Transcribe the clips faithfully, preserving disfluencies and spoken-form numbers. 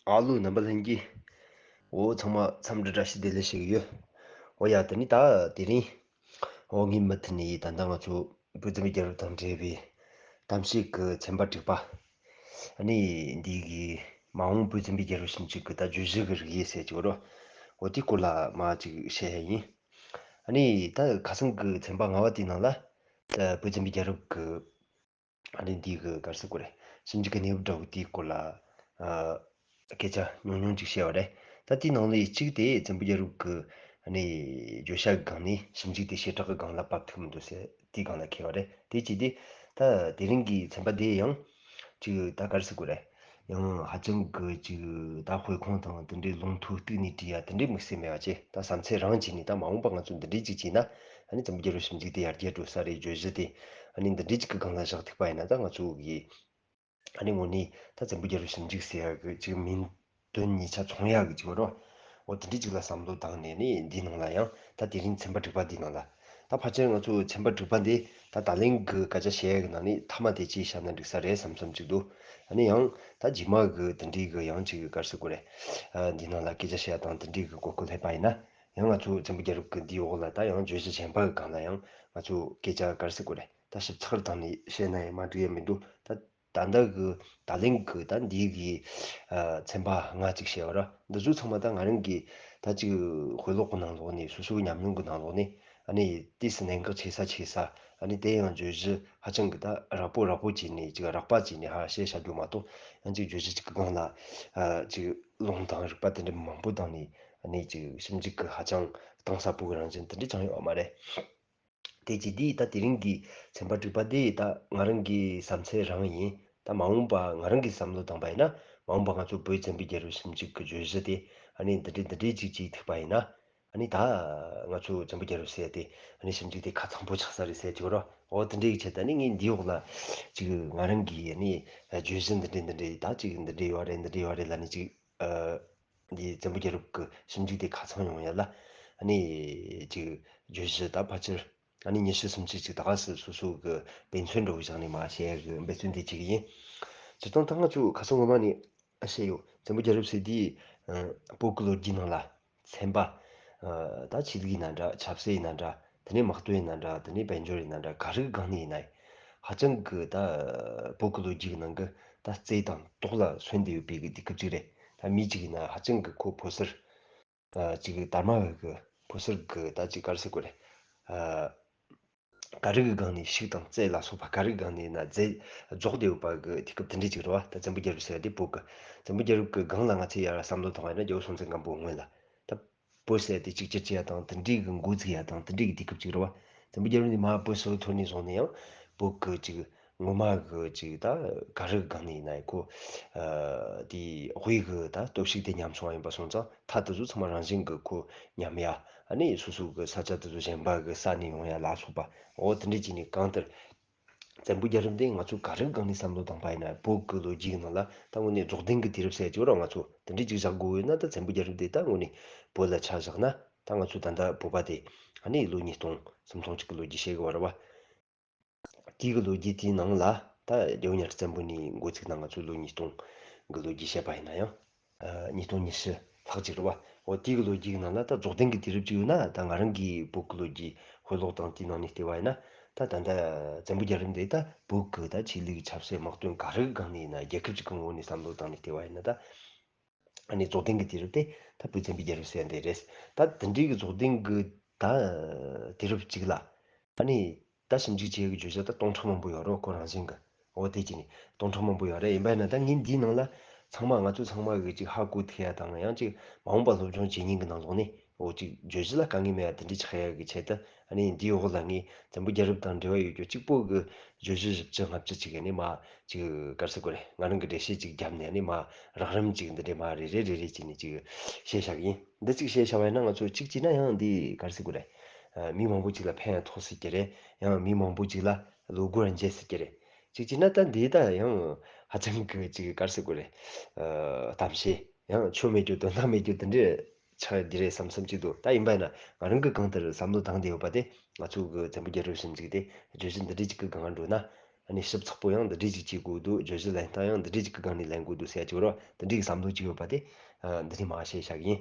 ཨ་ལོ། རྣམ་པ་ལྷན་རྒྱས། འོ་ཚང་མ་འཚམས་འདྲི་བཀྲ་ཤིས་བདེ་ལེགས་ཞུ་གི་ཡོད། འོ་ཡ། དེ་ནི་ད་དེ་རིང་འོ་ངའི་མུ་མཐུད་ནས་ད་ལྟ་ང་ཚོ་བོད་བཙན་པོའི་རྒྱལ་རབས་དང་འབྲེལ་བའི་གཏམ་བཤད་ཀྱི་ཚན་པ་དྲུག་པ། ཨ་ནི་འདི་གི་མ་འོངས་བོད་བཙན་པོའི་རྒྱལ་རབས་ཞིབ་འཇུག་གི་ད་བརྗོད་གཞི་གི་རིགས་དབྱེ་ཟེར་གྱི་ཡོད་རོ། འོ་དེའི་སྐོར་ལ་མ་ཅིག་བཤད་ཡ་ཡིན། ཨ་ནི་ད་ཁ་སང་གི་ཚན་པ་ལྔ་པ་དེའི་ནང་ལ་ད་བོད་བཙན་པོའི་རྒྱལ་རབས་ཀྱི་ཨ་ནི་འདི་གི་ག་རེ་ཟེར་དགོས་རེད། ཞིབ་འཇུག་གི་གནས་བབ་འདྲ་བོ་དེའི་སྐོར་ལ་ཨ་སྐད་ཆ་ཉུང་ཉུང་ཅིག་བཤད་པ་རེད། ད་དེའི་ནང་ལས་གཅིག་དེ་བཙན་པོའི་རྒྱལ་རབས་ཀྱི་ཨ་ནི་བརྗོད་བྱ་གི་སྒང་ནས་ཞིབ་འཇུག་དེ་བྱེ་བྲག་གི་སྒང་ལ་བབས་ཐུབ་མི་འདུག་ཟེར་དེའི་སྒང་ལ་འཁེལ་བ་རེད། དེ་གཅིག་དེ། ད་དེ་རིང་གི་ཚན་པ་དེ་ཡང་ཅིག་ད་ག་རེ་ཟེར་དགོས་རེད། ཡང་ཧ་ཅང་གི་ཅིག་ད་དཔེ་ཁུངས་དང་དེ་འདྲའི་ལུང་ཐོ་གཏུགས་ནས་བྲིས་ཡ་དེ་འདྲའི་དམིགས་བསལ་མེད་པ་བྱས། ད་བསམ་ཚུལ་རང་བྱས་ནས་ད་མ་འོངས་པ་ང་ཚོ་འདི་འདྲའི་ཅིག་བྱས་ན་ཨ་ནི་བཙན་པོའི་རྒྱལ་རབས་ཞིབ་འཇུག་དེ་ཡར་རྒྱས་འགྲོ་ས་རེད། བརྗོད་གཞི་དེ་ཨ་ནི་འདི་འདྲའི་ཅིག་གི་སྒང་ལ་བཞག་ཐུབ་པ་ཡིན་ན། ད་ང་ཚོ་གི་ཨ་ནི་དངོས་གནས་ད་བཙན་པོའི་རྒྱལ་རབས་ཞིབ་འཇུག་ཟེར་ཡ་གི་ཅིག་མིང་དོན་གཉིས་ཆ་མཚུངས་ཡ་གི་ཅིག་ཡོད་རོ། འོ་དེ་འདྲའི་ཅིག་ལ་བསམ་བློ་བཏང་ནས་ནི་འདིའི་ནང་ལ་ཡང་ད་དེ་རིང་ཚན་པ་དྲུག་པ་འདིའི་ནང་ལ། ད་ཕལ་ཆེར་ང་ཚོ་ཚན་པ་དྲུག་པ་འདི་ད་ད་ལན་གི་སྐད་ཆ་བཤད་ཡ་གི་ནང་ནས་མཐའ་མ་དེ་ཅིག་བཤད་ན་འགྲིག་ས་རེད་བསམ་བསམ་ཅིག་འདུག་ཨ་ནི་ཡང་ད་རྗེས་མ་གི་དེ་འདྲའི་གི་ཡང་ཅིག་ག་རེ་ཟེར་དགོས་རེད། ཨ་འདིའི་ནང་ལ་སྐད་ཆ་བཤད་ཡ་དང་དེ་འདྲའི་གི་གོ་སྐབས་སླེབས་པ་ཡིན་ན། ཡང་ང་ཚོ་བཙན་པོའི་རྒྱལ་རབས་ཀྱི་འདིའི་འོག་ལ་ད་ཡང་བརྗོད་གཞི་གཞན་པ་གི་སྒང་ལ་ཡང་ང་ཚོ་སྐད་ཆ་ག་རེ་ཟེར་དགོས་རེད། ད་ཞིབ་ཚགས་བཏང་ནས་བཤད་ན་ཡང་མ་འགྲིག་ཡ་མི་འདུག་ད་ད་ལྟ་གི་ད་ལན་གི་ད་འདི་གི་ཨ་ཚན་པ་ལྔ་ཅིག་བཤད་པ་ར། འདི་ཚོ་ཚང་མ་ད་ང་རང་གི་ད་ཅིག་དཔེ་ཀློག་གི་ནང་ལོགས་ནས། སོ་སོའི་ཉམས་མྱོང་གི་ནང་ལོགས་ནས། ཨ་ནི་དུས་སུ་གནད་འགག་ཆེ་ས་ཆེ་ས། ཨ་ནི་དེ་ཡང་བརྗོད་གཞི་ཧ་ཅང་གི་ད་རགས་པོ་རགས་པོ་བྱས་ནས་ཅིག་རགས་པ་བྱས་ནས་ཧ་བཤད་བྱ་རྒྱུ་མ་གཏོགས། ཡང་ཅིག་བརྗོད་གཞི་གཅིག་གི་སྒང་ལ་ཨ་ཅིག་ལུང་དང་རིགས་པ་དེ་འདྲ་མང་པོ་བཏང་ནས། ཨ་ནི་ཅིག་ཞིབ་འཇུག་གི་ཧ་ཅང་གཏིང་ཟབ་པོ་གི་རང་བཞིན་དེ་འདྲ་ཅང་ཡོད་མ་རེད། དེ་རྗེས་འདི་ད་དེ་རིང་གི་ཚན་པ་དྲུག་པ་འདི་ད་ང་རང་གི་བསམ་ཚུལ་རང་ཡིན། ད་མ་འོངས་པ་ང་རང་གི་བསམ་བློ་བཏང་པ་ཡིན་ན། མ་འོངས་པ་ང་ཚོ་བོད་བཙན་པོའི་རྒྱལ་རབས་ཞིབ་འཇུག་གི་བརྗོད་གཞི་དེ་ཨ་ནི་འདི་འདྲའི་འདི་འདྲའི་ཅིག་ཅིག་ཐུག་པ་ཡིན་ན། ཨ་ནི་ད་ང་ཚོ་བཙན་པོའི་རྒྱལ་རབས་ཟེར་དེ་ཨ་ནི་ཞིབ་འཇུག་དེ་ཁ་ཚང་པོ་ཆགས་ས་རེད་ཟེར་གྱི་ཡོད་ར། འོ་དེ་འདྲའི་ཆེད་དུ་ཨ་ནི་ངས་འདིའི་འོག་ལ་ཅིག་ང་རང་གི་ཨ་ནི་བརྗོད་གཞི་འདི་འདྲའི་འདི་འདྲའི་ད་ཅིག་འདི་འདྲའི་ཡོད་རེད། འདི་འདྲའི་ཡོད་རེད་ལབ་ནས་ཅིག་ཨ། འདི་བཙན་པོའི་རྒྱལ་རབས་ཀྱི་ཞིབ་འཇུག་དེ་ཁ་ཚང་ཡོང་ཡ་ལ། ཨ་ནི་ཅིག་བརྗོད་གཞི་ད་ཕལ་ཆེར་ཨ་ནི་ཉི་ཤུ་སུམ་ཅུ་ཅིག་ད་ག་སེ་སོ་སོ་གི་དཔེ་མཚོན་འདྲ་བོ་བཞག་ནས་མར་བཤད་ཡ་གི་འབད་བརྩོན་དེ་བྱེད་ཀྱི་ཡིན། སྤྱིར་བཏང་ད་ང་ཚོ་ཁ་སང་སྔོན་མ་ནས་བཤད་ཡོད། བཙན་པོའི་རྒྱལ་རབས་ཟེར་དེ་བོད་ཀྱི་ལོ་རྒྱུས་ནང་ལ་ཚན་པ། ཨ་ད་ཆོས་ལུགས་ཡིན་ན་འདྲ། ཆབ་སྲིད་ཡིན་ན་འདྲ། དེ་ནས་དམག་དོན་ཡིན་ན་འདྲ། དེ་ནས་དཔལ་འབྱོར་ཡིན་ན་འདྲ། ག་རེ་གི་སྒང་ནས་ཡིན་ན་ཡང་ཧ་ཅང་གི་ད་བོད་ཀྱི་ལོ་རྒྱུས་ཀྱི་ནང་གི་ད་རྩེ་དང་ཏོག་ལ་སོན་ཏེ་ཡོད་པའི་གི་དུས་སྐབས་ཅིག་རེད། ད་མི་གཅིག་ཡིན་ན་ཧ་ཅང་གི་ཁོ་ཕོ་གསར། ཨ་ཅིག་དར་མ་བའི་གི་ཕོ་གསར་གི་ད་ཅིག་ག་རེ་ཟེར་དགོས་རེད། ཨ་ག་རེ་གི་སྒང་ནས་ཤིག་དང་རྩེ་ལ་སོགས་པ་ག་རེ་གི་སྒང་ནས་ཡིན་ན་རྫས་རྫོགས་ཏེ་ཡོད་པ་གི་དུས་སྐབས་དེ་འདྲ་ཅིག་རེད་བ། ད་བཙན་པོའི་རྒྱལ་རབས་ཟེར་ཡ་དེ་བོད་གི། བཙན་པོའི་རྒྱལ་རབས་ཀྱི་སྒང་ལ་ང་ཚོས་ཡར་བསམ་བློ་བཏང་བ་ཡིན་ན། རྒྱལ་པོ་སྲོང་བཙན་སྒམ་པོའི་སྔོན་ལ་ད་བོད་ཟེར་ཡ་དེ་གཅིག་གྱུར་བྱེད་ཡ་དང་དེ་འདྲའི་གི་འགོ་འཛུགས་ཡ་དང་དེ་འདྲའི་གི་དུས་སྐབས་ཅིག་རེད་བ། བཙན་པོའི་རྒྱལ་རབས་འདི་མར་བོད་སོག་ཐོན་ནས་བཟུང་ནས་ཡང་བོད་ཀྱི་ཅིག་ངོ་མ་གི་ཅིག་ད་ག་རེ་གི་སྒང་ནས་ཡིན་ན་ཡང་ཁོ་ཨ་དེའི་དབུས་གི་ད་སྟོབས་ཤུགས་དེ་ཉམས་སོང་བ་ཡིན་པ་སོང་ཙང་། མཐའ་དེ་ཚོ་ཚང་མ་རང་བཞིན་གི་ཁོ་ཉམས་ཡ། ཨ་ནི་སོ་སོ་གི་ས་ཆ་དེ་ཚོ་གཞན་པ་གི་ས་ནས་ཡོང་ཡ་ལ་སོགས་པ། འོ་དེ་འདྲ་བྱས་ནས་གང་ལྟར་བཙན་པོའི་རྒྱལ་རབས་འདི་ང་ཚོ་ག་རེ་གི་སྒང་ནས་བསམ་བློ་བཏང་པ་ཡིན་ན། བོད་ཀྱི་ལོ་རྒྱུས་ཀྱི་ནང་ལ་ད་དངོས་གནས་རྫོགས་ལྡན་གྱི་དུས་རབས་ཟེར་གྱི་ཡོད་རེད། ང་ཚོ་དེ་འདྲ་ཅིག་བཞག་དགོས་ཡོད་ན། ད་བཙན་པོའི་རྒྱལ་རབས་འདི་ད་དངོས་གནས་བོད་ལ་ཆ་བཞག་ན། ད་ང་ཚོ་ད་ལྟ་བོད་པ་དེ་ཨ་ནི་ལོ་ཉིས་སྟོང་སུམ་སྟོང་གཅིག་གི་ལོ་རྒྱུས་བཤད་གི་ཡོད་རེད་བ། དེའི་གི་ལོ་རྒྱུས་དེའི་ནང་ལ་ད་རྒྱལ་པོ་གཉའ་ཁྲི་བཙན་པོ་ནས་འགོ་ཚུགས་ན་ང་ཚོ་ལོ་ཉིས་སྟོང་གི་ལོ་རྒྱུས་བཤད་པ་ཡིན་ན་ཡང་། ཨ་ཉིས་སྟོང་ཉི་ཤུ་ལྷག་ཅིག་རེད་བ། འོ་དེའི་གི་ལོ་རྒྱུས་ཀྱི་ནང་ལ་ད་རྫོགས་ལྡན་གྱི་དུས་རབས་ཅིག་ཡོད་ན། ད་ང་རང་གིས་བོད་ཀྱི་ལོ་རྒྱུས་དཔེ་ཀློག་དང་དེའི་ནང་ནས་བལྟས་པ་ཡིན་ན། ད་ད་ལྟ་བཙན་པོའི་རྒྱལ་རབས་འདི་ད་བོད་ཀྱི་ད་ཆོས་ལུགས་ཆབ་སྲིད་དམག་དོན་ག་རེ་གི་སྒང་ནས་ཡིན་ན། རྒྱལ་ཁབ་ཅིག་གི་ངོས་ནས་བསམ་བློ་བཏང་ནས་བལྟས་པ་ཡིན་ན། ད་ཨ་ནི་རྫོགས་ལྡན་གྱི་དུས་རབས་དེ་ད་བོད་བཙན་པོའི་རྒྱལ་རབས་ཟེར་ཡ་འདི་རེད། ད་དེ་འདྲའི་གི་རྫོགས་ལྡན་གྱི་ད་དུས་རབས་གཅིག་ལ་ཨ་ནི་ད་ཞིབ་འཇུག་བྱེད་ཡ་གི་བརྗོད་བྱ་ད་སྟོང་ཕྲག་མང་པོ་ཡོད་རེད། ཁོ་རང་བཞིན་གྱི། འོ་དེ་གཅིག་ནི་སྟོང་ཕྲག་མང་པོ་ཡོད་རེད། ཡིན་པ་ཡིན་ན་ད་ངས་འདིའི་ནང་ལ་ཚང་མ་ང་ཚོ་ཚང་མ་གི་ཅིག་ཧ་གོ་ཐུབ་ཡ་དང་། ཡང་ཅིག་མ་འོངས་པ་སློབ་སྦྱོང་བྱེད་མཁན་གྱི་ནང་ལོགས་ནས། འོ་ཅིག་བརྗོད་གཞི་ལ་དཀའ་ངལ་མེད་ཡ་དེ་འདྲ་ཆགས་ཡ་གི་ཆེད་དུ། ཨ་ནི་འདིའི་འོག་ལ་ངས་བཙན་པོའི་རྒྱལ་རབས་དང་འབྲེལ་བ་ཡོད་རྒྱུ་གཅིག་པོ་གི་བརྗོད་གཞི་བཞི་བཅུ་ལྔ་བཅུ་ཅིག་ཨ་ནི་མར་ཅིག་ག་རེ་ཟེར་དགོས་རེད། ང་རང་གི་འགྲེལ་བཤད་ཅིག་བརྒྱབ་ནས། ཨ་ནི་མར་རགས་རིམ་ཅིག་འདི་འདྲའི་མར་རེ་རེ་རེ་རེ་བྱས་ནས་ཅིག་བཤད་བཞག་གི་ཡིན། འདི་ཅིག་བཤད་བཞག་པ་ཡིན་ན་ང་ཚོ་གཅིག་བྱས་ན་ཡང་འདི་ག་རེ་ཟེར་དགོས་རེད། ཨ་མི་མང་པོ་ཅིག་ལ་ཕན་ཡང་ཐོགས་སྲིད་ཀྱི་རེད། ཡང་མི་མང་པོ་ཅིག་ལ་བློ་སྒོ་ཡང་འབྱེད་སྲིད་ཀྱི་རེད། གཅིག་བྱས་ན་ད་འདི་ད་ཡང་ཧ་ཅང་གི་ཅིག་ག་རེ་ཟེར་དགོས་རེད། ཨ་གཏམ་བཤད་ཡང་ཆོ་མེད་རྒྱུ་དོན་དག་མེད་རྒྱུ་དེ་འདྲའི་ཆགས་འདི་རེད་བསམ་བསམ་ཅིག་འདུག་ད་ཡིན་པ་ཡིན་ན་ང་རང་གི་གང་ལྟར་བསམ་བློ་བཏང་བསྡད་ཡོད་པ་དེ། ང་ཚོ་གི་བཙན་པོའི་རྒྱལ་རབས་ཞིབ་འཇུག་དེ་བརྗོད་གཞི་འདི་འདྲའི་ཅིག་གི་སྒང་འགྲོ་ན། ཨ་ ནི་ཞིབ་ཚགས་པོ་ཡང་འདི་འདྲས་ཅིག་བྱེད་དགོས་འདུག་བརྗོད་གཞི་ལེན་སྟངས་ཡང་འདི་འདྲས་ཅིག་གི་སྒང་ནས་ལེན་དགོས་འདུག་ཟེར་ཡ་ཅིག་ཡོད་རེད་བ། འདི་འདྲས་ཀྱི་བསམ་བློ་ཅིག་ཡོད་པ་དེ་ཨ་འདི་ནས་མར་བཤད་བཞག་གི་ཡིན།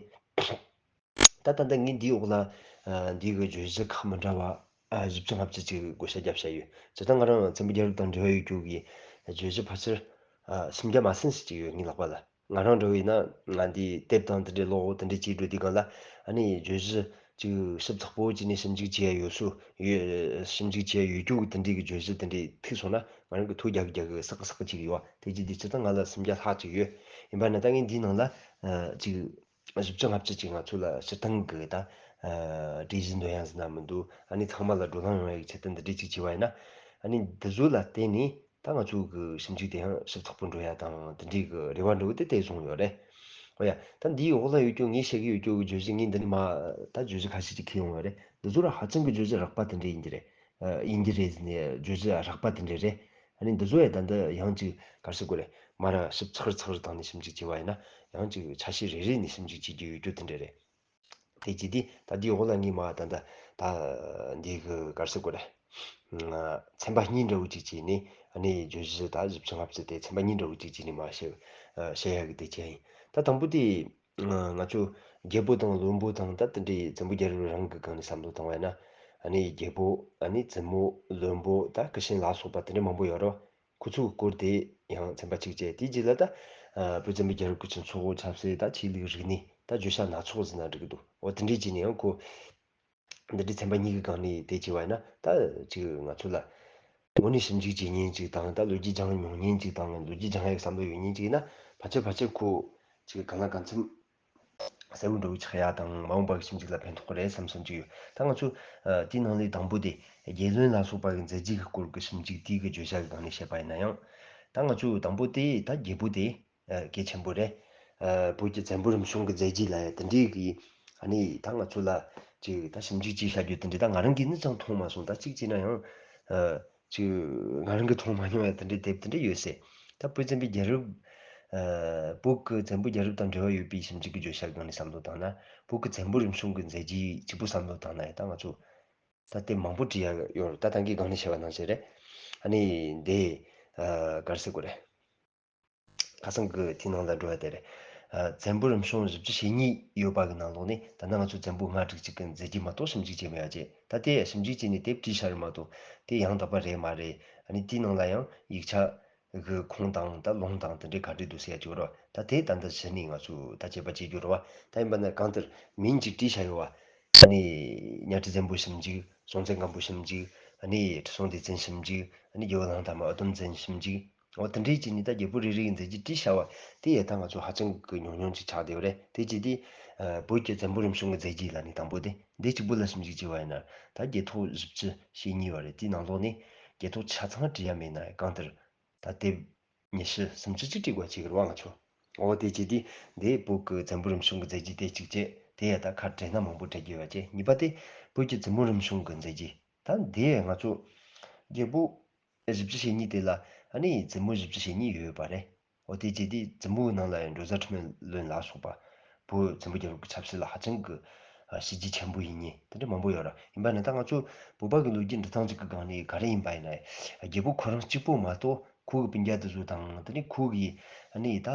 ད་ད་ལྟ་ངས་འདིའི་འོག་ལ་ཨ་འདི་གི་བརྗོད་གཞི་ཁག་མི་འདྲ་བ་ཨ་བཞི་བཅུ་ལྔ་བཅུ་ཅིག་བགོ་བཤའ་བརྒྱབ་བཞག་ཡོད། སྤྱིར་བཏང་ང་རང་ཚན་པ་བརྒྱད་རབས་དང་འབྲེལ་བ་ཡོད་རྒྱུ་གི་བརྗོད་གཞི་ཕལ་ཆེར་ཨ་སུམ་བརྒྱ་མ་ཟིན་ཞིག་ཅིག་ཡོད་ངའི་ལག་པ་ལ། ང་རང་འདྲ་བོ་ཡིན་ན་ང་འདི་དེབ་དང་དེ་འདྲའི་ཀློག་དེ་འདྲའི་བྱེད་འགྲོ་དུས་སྒང་ལ་ཨ་ནི་བརྗོད་གཞི་ཅིག་ཞིབ་ཚགས་པོ་བྱས་ནས་ཞིབ་འཇུག་བྱས་ཡོད་སུ་ཡོད་ཞིབ་འཇུག་བྱས་ཡོད་རྒྱུ་གི་དེ་འདྲའི་གི་བརྗོད་གཞི་དེ་འདྲའི་ཐུག་སོང་ན་ང་རང་གི་ཐོ་རྒྱག་རྒྱག་གི་སག་སག་ཅིག་ཡོད་བ། དེ་ཅི་འདི་སྤྱིར་བཏང་ང་ལ་སུམ་བརྒྱ་ལྷག་ཅིག་ཡོད། ཡིན་པ་ན་ད་ངས་འདིའི་ནང་ལ་ཨ་ཅིག་བཞི་བཅུ་ལྔ་བཅུ་ཅིག་ང་ཚོ་ལ་སྤྱིར་བཏང་གི་ད་ཨ་གྲོས་གཞི་འདོན་ཡ་ཟེར་ན་མི་འདུག་ཨ་ནི་ཚང་མ་ལ་བགྲོ་གླེང་ཡོང་ཡ་གི་ཆེད་དུ་འདི་འདྲའི་ཅིག་བྱས་པ་ཡིན་ན་ཨ་ནི་འདི་ཚོ་ལ་བརྟེན་ནས་ད་ང་ཚོ་གི་ཞིབ་འཇུག་དེ་ཡང་ཞིབ་ཚགས་པོ་འགྲོ་ཡ་དང་དེ་འདྲའི་གི་རེ་བ་འདྲ་བོ་དེ་དེ་བཟུང་ཡོད་རེད། ཨོ་ཡ། ད་འདིའི་འོག་ལ་ཡོད་རྒྱུ་ངས་བཤད་ཀྱི་ཡོད་རྒྱུ་གི་བརྗོད་གཞི་ངས་འདི་ནས་མ་ད་བརྗོད་གཞི་ཁ་ཤས་ཅིག་ཁྱེར་ཡོང་བ་རེད། འདི་ཚོ་ར་ཧ་ཅང་གི་བརྗོད་གཞི་རགས་པ་དེ་འདྲ་ཡིན་གྱི་རེད། ཨ་ཡིན་གྱི་རེད་ཟེར་ནས་བརྗོད་གཞི་རགས་པ་དེ་འདྲ་རེད། ཨ་ནི་འདི་ཚོ་ཡ་ད་འདི་ཡང་ཅིག་ག་རེ་ཟེར་དགོས་རེད། མ་ར་ཞིབ་ཚགས་ཚགས་བཏང་ནས་ཞིབ་འཇུག་བྱས་པ་ཡིན་ན་ཡང་ཅིག་ཆ་ཤས་རེ་རེ་ནས་ཞིབ་འཇུག་བྱེད་རྒྱུ་ཡོད་རྒྱུ་དེ་འདྲ་རེད། དེ་རྗེས་དེ་ད་ལྟའི་འོག་ལ་ངས་མ་ད་ད་ད་འདི་གི་ག་རེ་ཟེར་དགོས་རེད། ཚན་པ་གཉིས་འདྲ་བོ་ཅིག་བྱས་ནས་ཨ་ནི་བརྗོད་གཞི་ད་བཞི་བཅུ་ལྔ་བཅུ་དེ་ཚན་པ་གཉིས་འདྲ་བོ་ཅིག་བྱས་ནས་མ་བཤད་བཤད་ཡ་གི་དེ་བྱས་ཡིན། ད་དང་པོ་དེ་ང་ཚོ་རྒྱལ་པོ་དང་བློན་པོ་དང་ད་དེ་འདྲའི་བཙན་པོ་རྒྱལ་རབས་རང་གི་སྒང་ནས་བསམ་བློ་བཏང་བ་ཡིན་ན་ཨ་ནི་རྒྱལ་པོ་ཨ་ནི་བཙུན་མོ་བློན་པོ་ད་སྐུ་ཞབས་ལ་སོགས་པ་དེ་འདྲ་མང་པོ་ཡོད་རེད། ཁོ་ཚོའི་སྐོར་དེ་ཡང་ཚན་པ་གཅིག་བྱས། དེའི་རྗེས་ལ་ད་ཨ་བོད་བཙན་པོའི་རྒྱལ་རབས་ཀྱི་སྤྱི་ཚོགས་ཆབ་སྲིད་ད་ཆོས་ལུགས་རིག་གནས་ད་བརྗོད་བྱ་སྣ་ཚོགས་ཟེར་ན་འགྲིག་གི་འདུག་འོ་དེ་འདྲའི་རྗེས་ནས་ཡང་ཁོ་འདི་འདྲའི་ཚན་པ་གཉིས་ཀྱི་སྒང་ནས་དེ་བྱས་པ་ཡིན་ན་ད་ཅིག་ང་ཚོ་ལ་དངོས་གནས་ཞིབ་འཇུག་བྱེད་མཁན་ཅིག་དང་ད་ལོ་རྒྱུས་སྦྱང་མྱོང་མཁན་ཅིག་དང་ལོ་རྒྱུས་སྦྱང་ཡག་བསམ་བློ་ཡོད་མཁན་ཅིག་ཡིན་ན་ཕལ་ཆེར་ཕལ་ཆེར་ཁོ་ཅིག་གང་ལ་གང་འཚམ་གསལ་བོ་འདྲ་བོ་ཆགས་ཡ་དང་མ་འོངས་པ་གི་ཞིབ་འཇུག་ལ་ཕན་ཐོགས་རེད་བསམ་བསམ་གྱི་ཡོད། ད་ང་ཚོ་ཨ་དེའི་ནང་ལས་དང་པོ་དེ་རྒྱལ་བློན་ལ་སོགས་པ་གི་མཛད་རྗེས་ཀྱི་སྐོར་གྱི་ཞིབ་འཇུག་དེའི་གི་བརྗོད་བྱ་གི་སྒང་ནས་བཤད་པ་ཡིན་ན་ཡང་། ད་ང་ཚོ་དང་པོ་དེ་ད་རྒྱལ་པོ་དེ་ཨ་གལ་ཆེན་པོ་རེད། ཨ་བོད་ཀྱི་བཙན་པོ་རིམ་བྱོན་གྱི་མཛད་རྗེས་ལ་ཡ་དེ་འདྲའི་གི་ཨ་ནི་ད་ང་ཚོ་ལ་ཅིག་ད་ཞིབ་འཇུག་ཅིག་བྱ་རྒྱུ་དེ་འདྲའི་ད་ང་རང་གིས་ནི་ཅང་མཐོང་མ་སོང་། ད་གཅིག་བྱས་ན་ཡང་ཨ། ཅིག་ང་རང་གིས་མཐོང་མ་མྱོང་ཡ་དེ་འདྲའི་དེབ་དེ་འདྲ་ཡོད་སྲིད། ད་བོད་བཙན་པོའི་རྒྱལ་རབས། ཨ་བོད་ཀྱི་བཙན་པོའི་རྒྱལ་རབས་དང་འབྲེལ་བ་ཡོད་པའི་ཞིབ་འཇུག་གི་བརྗོད་བྱ་སྒང་ནས་བསམ་བློ་བཏང་ན། བོད་ཀྱི་བཙན་པོ་རིམ་བྱོན་གྱི་མཛད་རྗེས་གཅིག་པུ་བསམ་བློ་བཏང་ན་ཡང་ད་ང་ཚོ་ད་དེབ་མང་པོ་བྲིས་ཡ་ཡོད་རེད། ད་ད་གིན་སྒང་ནས་བཤད་པ་ནང་བཞིན་རེད། ཨ་ནི་འདི་ཨ་ག་རེ་ཟེར་དགོས་རེད། ཁ་སང་གི་དེའི་ནང་ལ་འགྲོ་ཡ་དེ་རེད། ཨ་བཙན་པོ་རིམ་བྱོན་བཞི་བཅུ་ཞེ་གཉིས་ཡོད་པ་གི་ནང་ལོགས་ནས་ད་ལྟ་ང་ཚོ་བཙན་པོ་ལྔ་དྲུག་ཅིག་གི་མཛད་རྗེས་མ་གཏོགས་ཞིབ་འཇུག་བྱས་མེད་པ་བྱས། ད་དེ་ཡང་ཞིབ་འཇུག་བྱས་ནས་དེབ་བྲིས་བཞག་རེད་མ་གཏོགས་དེ་ཡང་དག་པ་རེད་མ་རེད། ཨ་ནི་དེའི་ནང་ལ་ཡང་ཡིག་ཆ་གི་ཁུངས་དང་ད་ལུང་དང་དེ་འདྲའི་ག་འདྲ་འདུག་ཟེར་ཡ་ཅིག་ཡོད་རེད། ད་དེ་ད་ལྟ་གཞི་ནས་ང་ཚོ་ད་དཔྱད་པ་བྱེད་རྒྱུ་རེད་བ། ད་ཡིན་པ་ན་གང་ལྟར་མིང་ཅིག་བྲིས་བཞག་ཡོད་བ། ཨ་ནི་གཉའ་ཁྲི་བཙན་པོ་ཞིབ་འཇུག་སྲོང་བཙན་སྒམ་པོ་ཞིབ་འཇུག་ཨ་ནི་ཁྲི་སྲོང་ལྡེ་བཙན་ཞིབ་འཇུག་ཨ་ནི་རྒྱལ་བོ་གླང་དར་མ་འུ་དུམ་བཙན་ཞིབ་འཇུག་འོ་དེ་འདྲའི་བྱས་ནས་ད་རྒྱལ་པོ་རེ་རེ་གི་མཛད་རྗེས་བྲིས་བཞག་པ་དེ་ཡང་ད་ང་ཚོ་ཧ་ཅང་གི་ཉུང་ཉུང་ཅིག་ཆགས་བསྡད་ཡོད་རེད། དེ་བྱས་ཏེ་ཨ་བོད་ཀྱི་བཙན་པོ་རིམ་བྱོན་གྱི་མཛད་རྗེས་ལ་ནི་དང་པོ་དེ་འདི་གཅིག་པུ་ལ་ཞིབ་འཇུག་བྱས་པ་ཡིན་ན་ད་རྒྱལ་ཐོག་བཞི་བཅུ་ཞེ་གཉིས་པ་རེད། དེའི་ནང་ལོགས་ནས་རྒྱལ་ཐོག་ཆ་ཚང་བྲིས་ཡ་མེད་ན་གང་ལྟར་ད་དེབ་ཉི་ཤུ་སུམ་ཅུ་ཅིག་བྲིས་དགོས་ཅིག་རེད་བ་ང་ཚོ། འོ་དེ་བྱས་ཏེ་འདི་བོད་ཀྱི་བཙན་པོ་རིམ་བྱོན་གྱི་མཛད་རྗེས་དེ་གཅིག་བྱས། དེ་ཡ་ད་ཁ་བྲལ་ན་མང་པོ་བྲལ་རྒྱུ་ཡོད་བ་བྱས། གཉིས་པ་དེ་བོད་ཀྱི་བཙུན་མོ་རིམ་བྱོན་གྱི་མཛད་རྗེས། ད་འདི་ང་ཚོ་རྒྱལ་པོ་བཞི་བཅུ་ཞེ་གཉིས་དེ་ལ་ཨ་ནི་བཙུན་མོ་བཞི་བཅུ་ཞེ་གཉིས་ཡོད་པ་རེད། འོ་དེ་བྱས་ཏེ་བཙུན་མོའི་ནང་ལ་ཡང་འབྲོ་བཟའ་ཁྲི་སྨན་བློན་ལ་སོགས་པ་བོད་བཙན་པོ་རྒྱལ་རབས་ཀྱི་ཆབ་སྲིད་ལ་ཧ་ཅང་གི་ཨ་བྱས་རྗེས་ཆེན་པོ་ཡིན་མཁན་དེ་འདྲ་མང་པོ་ཡོད་རེད། ཡིན་པ་ནི་ད་ང་ཚོ་བོད་པ་གི་ལོ་རྒྱུས་འབྲི་སྟངས་ཅིག་གི་སྒང་ནས་ག་རེ་ཡིན་པ་ཡིན་ན། རྒྱལ་པོ་ཁོ་རང་གཅིག་པོ་མ་གཏོགས་ཁོ་གི་སྤུན་ཀྱག་དེ་ཚོ་དང་དེ་ནས་ཁོ་གི་ཨ་ནི་ད་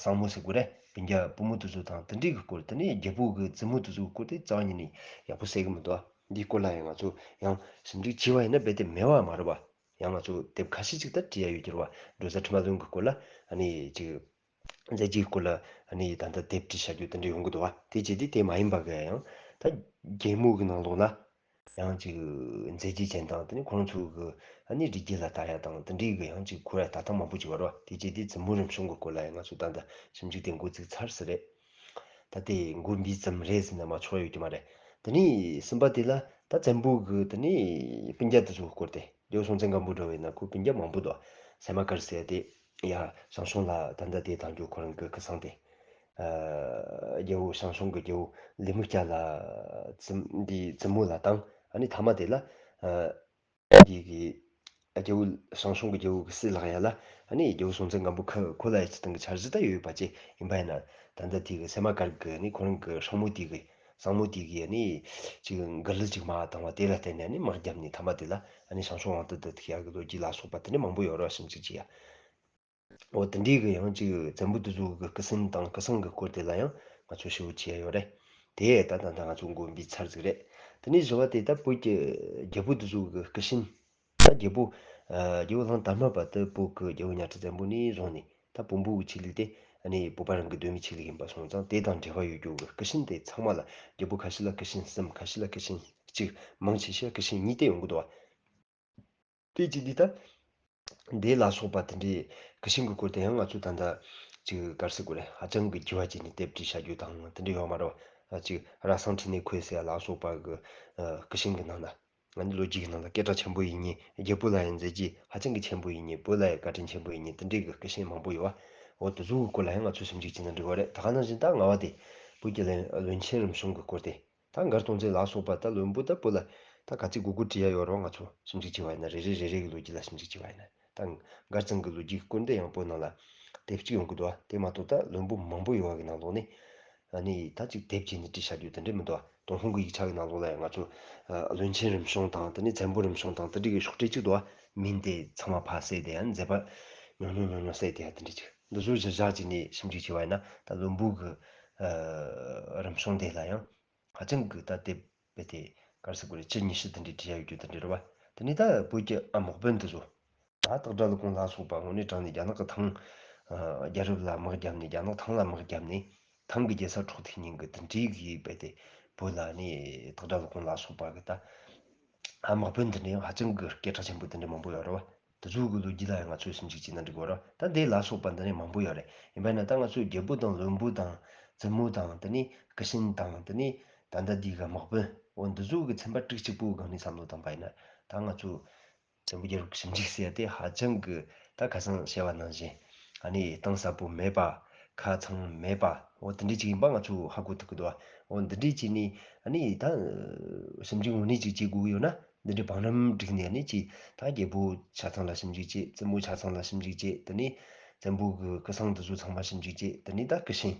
སྲིང་མོ་ཟེར་དགོས་རེད། སྤུན་ཀྱག་བུ་མོ་དེ་ཚོ་དང་དེ་འདྲའི་གི་སྐོར། དེ་ནས་རྒྱལ་པོ་གི་བཙུན་མོ་དེ་ཚོ་གི་སྐོར་དེ་རྩ་བ་ཉིད་ནས་ཡག་པོ་གསལ་གི་མི་འདུག་འདིའི་སྐོར་ལ་ཡང་ང་ཚོ་ཡང་ཞིབ་འཇུག་བྱས་པ་ཡིན་ན་རྦད་དེ་མེད་པ་མ་རེད་པ། ཡང་ང་ཚོ་དེབ་ཁ་ཤས་ཅིག་ད་བྲིས་ཡ་ཡོད་ཀྱི་རེད་བ། འབྲོ་བཟའ་ཁྲི་སྨན་བློན་གྱི་སྐོར་ལ་ཨ་ནི་ཅིག་མཛད་རྗེས་སྐོར་ལ་ཨ་ནི་ད་ལྟ་དེབ་བྲིས་བཞག་རྒྱུ་དེ་འདྲ་ཡོང་གི་འདུག་བ། དེ་བྱས་ཏེ་དེ་མ་ཡིན་པ་གི་ཡང་ད་རྒྱལ་མོ་གི་ནང་ལོགས་ལ་ཡང་ཅིག་མཛད་རྗེས་ཅན་དང་དེ་ནི་ཁོང་ཚོ་གི་ཨ་ནི་རིགས་རྒྱུད་ལ་ལྟ་ཡ་དང་དེ་འདྲའི་གི་ཡང་ཅིག་ཁོ་ར་ལྟ་སྟངས་མང་པོ་ཅིག་ཡོད་རེད་བ། དེ་བྱས་ཏེ་བཙུན་མོ་རིམ་བྱོན་གྱི་སྐོར་ལ་ཡང་ང་ཚོ་ད་ལྟ་ཞིབ་འཇུག་དེ་འགོ་བཙུགས་ཚར་ཟིན་རེད། ད་དེ་འགོ་འདི་ཙམ་རེད་ཟེར་ན་མ་ཆོག་ཡོད་ཀྱི་མ་རེད། དེ་ནས་གསུམ་པ་དེ་ལ་ད་བཙན་པོ་གི་དེ་ནས་སྤུན་ཀྱག་དེ་ཚོའི་སྐོར་དེ་རྒྱལ་པོ་སྲོང་བཙན་སྒམ་པོ་འདྲ་བས་ན་ཁོའི་སྤུན་ཀྱག་མང་པོ་འདུག་སད་མ་ཀར་ཟེར་ཏེ་ཡ་ཞང་ཞུང་ལ་ད་ལྟ་དེ་དང་རྒྱུ་ཁོ་རང་གི་ཁུ་སང་དེ་རྒྱལ་པོ་ཞང་ཞུང་གི་རྒྱལ་པོ་ལི་མུ་སྐྱ་ལ་བཙུན་འདི་བཙུན་མོ་ལ་དང་ཨ་ནི་ཐ་མ་དེ་ལ་འདི་གི་རྒྱལ་པོ་ཞང་ཞུང་གི་རྒྱལ་པོ་གི་སྲས་ལག་ཡ་ལ་ཨ་ནི་རྒྱལ་པོ་སྲོང་བཙན་སྒམ་པོ་ཁོ་ཁོ་ལ་ཡ་ཅི་སྟེང་གི་འཆར་གཞི་ད་ཡོད་པ་ཅི་ཡིན་པ་ཡིན་ན་ད་ལྟ་དེ་གི་སད་མ་ཀར་གི་ནི་ཁོ་རང་གི་སྲིང་མོ་དེ་གི་ བཟང་མོ་དེ་གིས་ནི་ཅིག་མགུར་གླུ་ཅིག་མར་བཏང་བ་དེ་ལ་བརྟེན་ནས་ནི་དམག་བརྒྱབ་ནས་མཐའ་མ་དེ་ལ་ཨ་ནི་ཞང་ཞུང་དབང་ཐང་དུ་ཐུག་ཡག་གི་ལོ་རྒྱུས་ལ་སོགས་པ་དེ་ནི་མང་པོ་ཡོད་རེད་བ། ཞིབ་འཇུག་བྱེད་ཡ། འོ་དེ་འདྲའི་གི་ཡང་ཅིག་བཙན་པོ་དེ་ཚོ་གི་སྐུ་སྲིན་དང་སྐུ་སྲུང་གི་སྐོར་དེ་ལ་ཡང་ང་ཚོ་ཞིབ་པོ་བྱེད་ཡ་ཡོད་རེད། དེ་ད་ད་ད་ང་ཚོ་མགོ་འབུས་ཚར་ཟིག་རེད། དེ་ནས་བཞི་བ་དེ་ད་བོད་ཀྱི་རྒྱལ་པོ་དེ་ཚོ་གི་སྐུ་ཤན། ད་རྒྱལ་པོ། ཨ། རྒྱལ་པོ་གླང་དར་མ་པ་དེ་བོད་ཀྱི་རྒྱལ་པོ་གཉའ་ཁྲི་བཙན་པོ་ནས་བཟུང་ནས་ད་བོན་པོ་གི་ཆོས་ལུགས་དེ་ཨ་ནི་བོད་པ་རང་གི་གདོད་མའི་ཆོས་ལུགས་ཡིན་པ་སོང་ཙང་དེ་དང་འབྲེལ་བ་ཡོད་རྒྱུ་གི་སྐུ་ཤན་དེ་ཚང་མ་ལ་རྒྱལ་པོ་ཁ་ཤས་ལ་སྐུ་ཤན་གསུམ། ཁ་ཤས་ལ་སྐུ་ཤན་གཅིག། མང་ཆེ་ཤོས་སྐུ་ཤན་གཉིས་དེ་ཡོང་གི་འདུག་བ། དེ་གཅིག་འདི་ལྟ། འདི་ལ་སོགས་པ་དེ་འདྲའི་སྐུ་ཤན་གྱི་སྐོར་དེ་ཡང་ང་ཚོས་ད་ལྟ་ཅིག་ག་རེ་ཟེར་དགོས་རེད། ཧ་ཅང་གི་རྒྱས་པ་བྱས་ནས་དེབ་བྲིས་བྱ་རྒྱུ་དང་དེ་འདྲ་ཡོད་མ་རེད་བ། ཅིག་ར་སངས་ཁྲི་ནས་ཁོལ་ཟེར་ཡ་ལ་སོགས་པ་གི་ཨ་སྐུ་ཤན་གྱི་ནང་ན། ང་ནི་ལོ་རྒྱུས་ཀྱི་ནང་ལ་སྐད་གྲགས་ཆེན་པོ་ཡིན་མཁན། རྒྱལ་པོ་ལ་ཡང་མཛད་རྗེས་ཧ་ཅང་གི་ཆེན་པོ་ཡིན་མཁན། བོད་ལ་ཡང་བཀའ་དྲིན་ཆེན་པོ་ཡིན་མཁན་དེ་འདྲའི་གི་སྐུ་ཤན་མང་པོ་ཡོད་བ། འོ་དེ་ཚོ་གི་སྐོར་ལ་ཡང་ང་ཚོས་ཞིབ་འཇུག་བྱས་ན་འགྲིག་གི་རེད། ད་ག་ནང་བཞིན་ད་ལྔ་བ་དེ་བོད་ཀྱི་བློན་བློན་ཆེན་རིམ་བྱོན་གྱི་སྐོར་དེ། ད་མགར་སྟོང་བཙན་ལ་སོགས་པ་ད་བློན་པོ་ད་བོད་ལ་ད་ག་ཚོད་དགོས་དགོས་བྲིས་ཡ་ཡོད་རུང་། ང་ཚོ་ཞིབ་འཇུག་བྱས་པ་ཡིན་ན། རེ་རེ་རེ་རེ་གི་ལོ་རྒྱུས་ལ་ཞིབ་འཇུག་བྱས་པ་ཡིན་ན། ད་མགར་བཙན་གྱི་ལོ་རྒྱུས་ཀྱི་སྐོར་འདི་ཡང་བོད་ནང་ལ་དེབ་གཅིག་ཡོང་གི་འདུག་བ། དེ་མ་གཏོགས་ད་བློན་པོ་མང་པོ་ཡོད་བ་གི་ནང་ལོགས་ནས་ཨ་ནི་ད་ཅིག་དེབ་བྱས་ནས་བྲིས་བྱ་རྒྱུ་དེ་འདྲ་མི་འདུག་བ། ཏུན་ཧོང་གི་ཡིག་ཆ་གི་ནང་ལོགས་ལ་ཡང་ང་ཚོ་ཨ་བློན་ཆེན་རིམ་བྱོན་དང་། དེ་ནས་བཙན་པོ་རིམ་བྱོན་དང་དེ་འདྲ་གི་ཤོག་དྲིལ་གཅིག་འདུག་བ། མིང་དེ་ཚང་མ་ཕར་བསྲེས་ཏེ་ཡང་མཛད་པ་ཉུང་ཉུང་ཉུང་ཉུང་བསྲེས་ཏེ་ཡང་དེ་འདྲ་ཅིག། འདི་ཚོ་གཞིར་བཞག་བྱས་ནས་ཞིབ་འཇུག་བྱས་པ་ཡིན་ན་ད་བློན་པོ་གི་ཨ་རིམ་བྱོན་དེ་ལ་ཡང་ཧ་ཅང་གི་ད་དེབ་དཔེ་དེ་ག་རེ་ཟེར་དགོས་རེད། བཅུ་ཉི་ཤུ་དེ་འདྲའི་བྲིས་ཡ་ཡོད་རྒྱུ་དེ་འདྲ་རེད་བ། དེ་ནས་ད་བོད་ཀྱི་ཨ་དམག་དཔོན་དེ་ཚོ། ད་སྟག་སྒྲ་ཀླུ་ཁོང་ལ་སོགས་པ་དངོས་གནས་དྲང་ནས་རྒྱ་ནག་གི་ཐང་ཨ་རྒྱལ་རབས་ལ་དམག་བརྒྱབ་ནས། རྒྱ་ནག་ཐང་ལ་དམག་བརྒྱབ་ནས་ཐང་གི་རྒྱལ་ས་འཕྲོག་ཐུབ་མཁན་གྱི་དེ་འདྲའི་གི་དཔེ་དེ། བོད་ལ་ནི་སྟག་སྒྲ་ཀླུ་ཁོང་ལ་སོགས་པ་གི་ད་ཨ་དམག་དཔོན་དེ་འདྲ་ཡང་ཧ་ཅང་གི་སྐད་གྲགས་ཆེན་པོ་དེ་འདྲ་མང་པོ་ཡོད་རེད་བ། དེ་ཚོ་གི་ལོ་རྒྱུས་ལ་ཡང་ང་ཚོས་ཞིབ་འཇུག་བྱས་ན་འགྲིག་གི་རེད། ད་འདི་ལ་སོགས་པ་འདི་ནས་མང་པོ་ཡོད་རེད། ཡིན་པ་ན་ད་ང་ཚོས་རྒྱལ་པོ་དང་བློན་པོ་དང་བཙུན་མོ་དང་། དེ་ནས་སྐུ་ཤན་དང་། དེ་ནས་ད་ལྟ་འདི་གི་དམག་དཔོན། འོ་འདི་ཚོ་གི་ཚན་པ་དྲུག་གཅིག་པོའི་སྒང་ནས་བསམ་བློ་བཏང་པ་ཡིན་ན། ད་ང་ཚོ་བཙན་པོ་རྒྱལ་རབས་ཀྱི་ཞིབ་འཇུག་ཟེར་ཡ་དེ་ཧ་ཅང་གི་ད་ཁ་སང་བཤད་པ་ནང་བཞིན་ཨ་ནི་གཏིང་ཟབ་པོ་མེད་པ། ཁ་ཚང་མེད་པ། འོ་དེ་འདྲ་ཅིག་ཡིན་པ་ང་ཚོ་ཧ་གོ་ཐུབ་ཀྱི་འདུག་བ། འོ་འདི་འདྲ་བྱས་ནས་ཨ་ནི་ད་ཞིབ་འཇུག་དངོས་གནས་ཅིག་བྱེད་དགོས་ཀྱི་ཡོད་ན། འདི་འདྲའི་བང་རིམ་བསྒྲིགས་ནས་ཨ་ནི་ཅིག་ད་རྒྱལ་པོ་ཆ་ཚང་ལ་ཞིབ་འཇུག་བྱེད། བཙུན་མོ་ཆ་ཚང་ལ་ཞིབ་འཇུག་བྱེད། དེ་ནས་བཙན་པོ་གི་སྐུ་སྲུང་དེ་ཚོ་ཚང་མ་ཞིབ་འཇུག་བྱེད། དེ་ནས་ད་སྐུ་ཤན།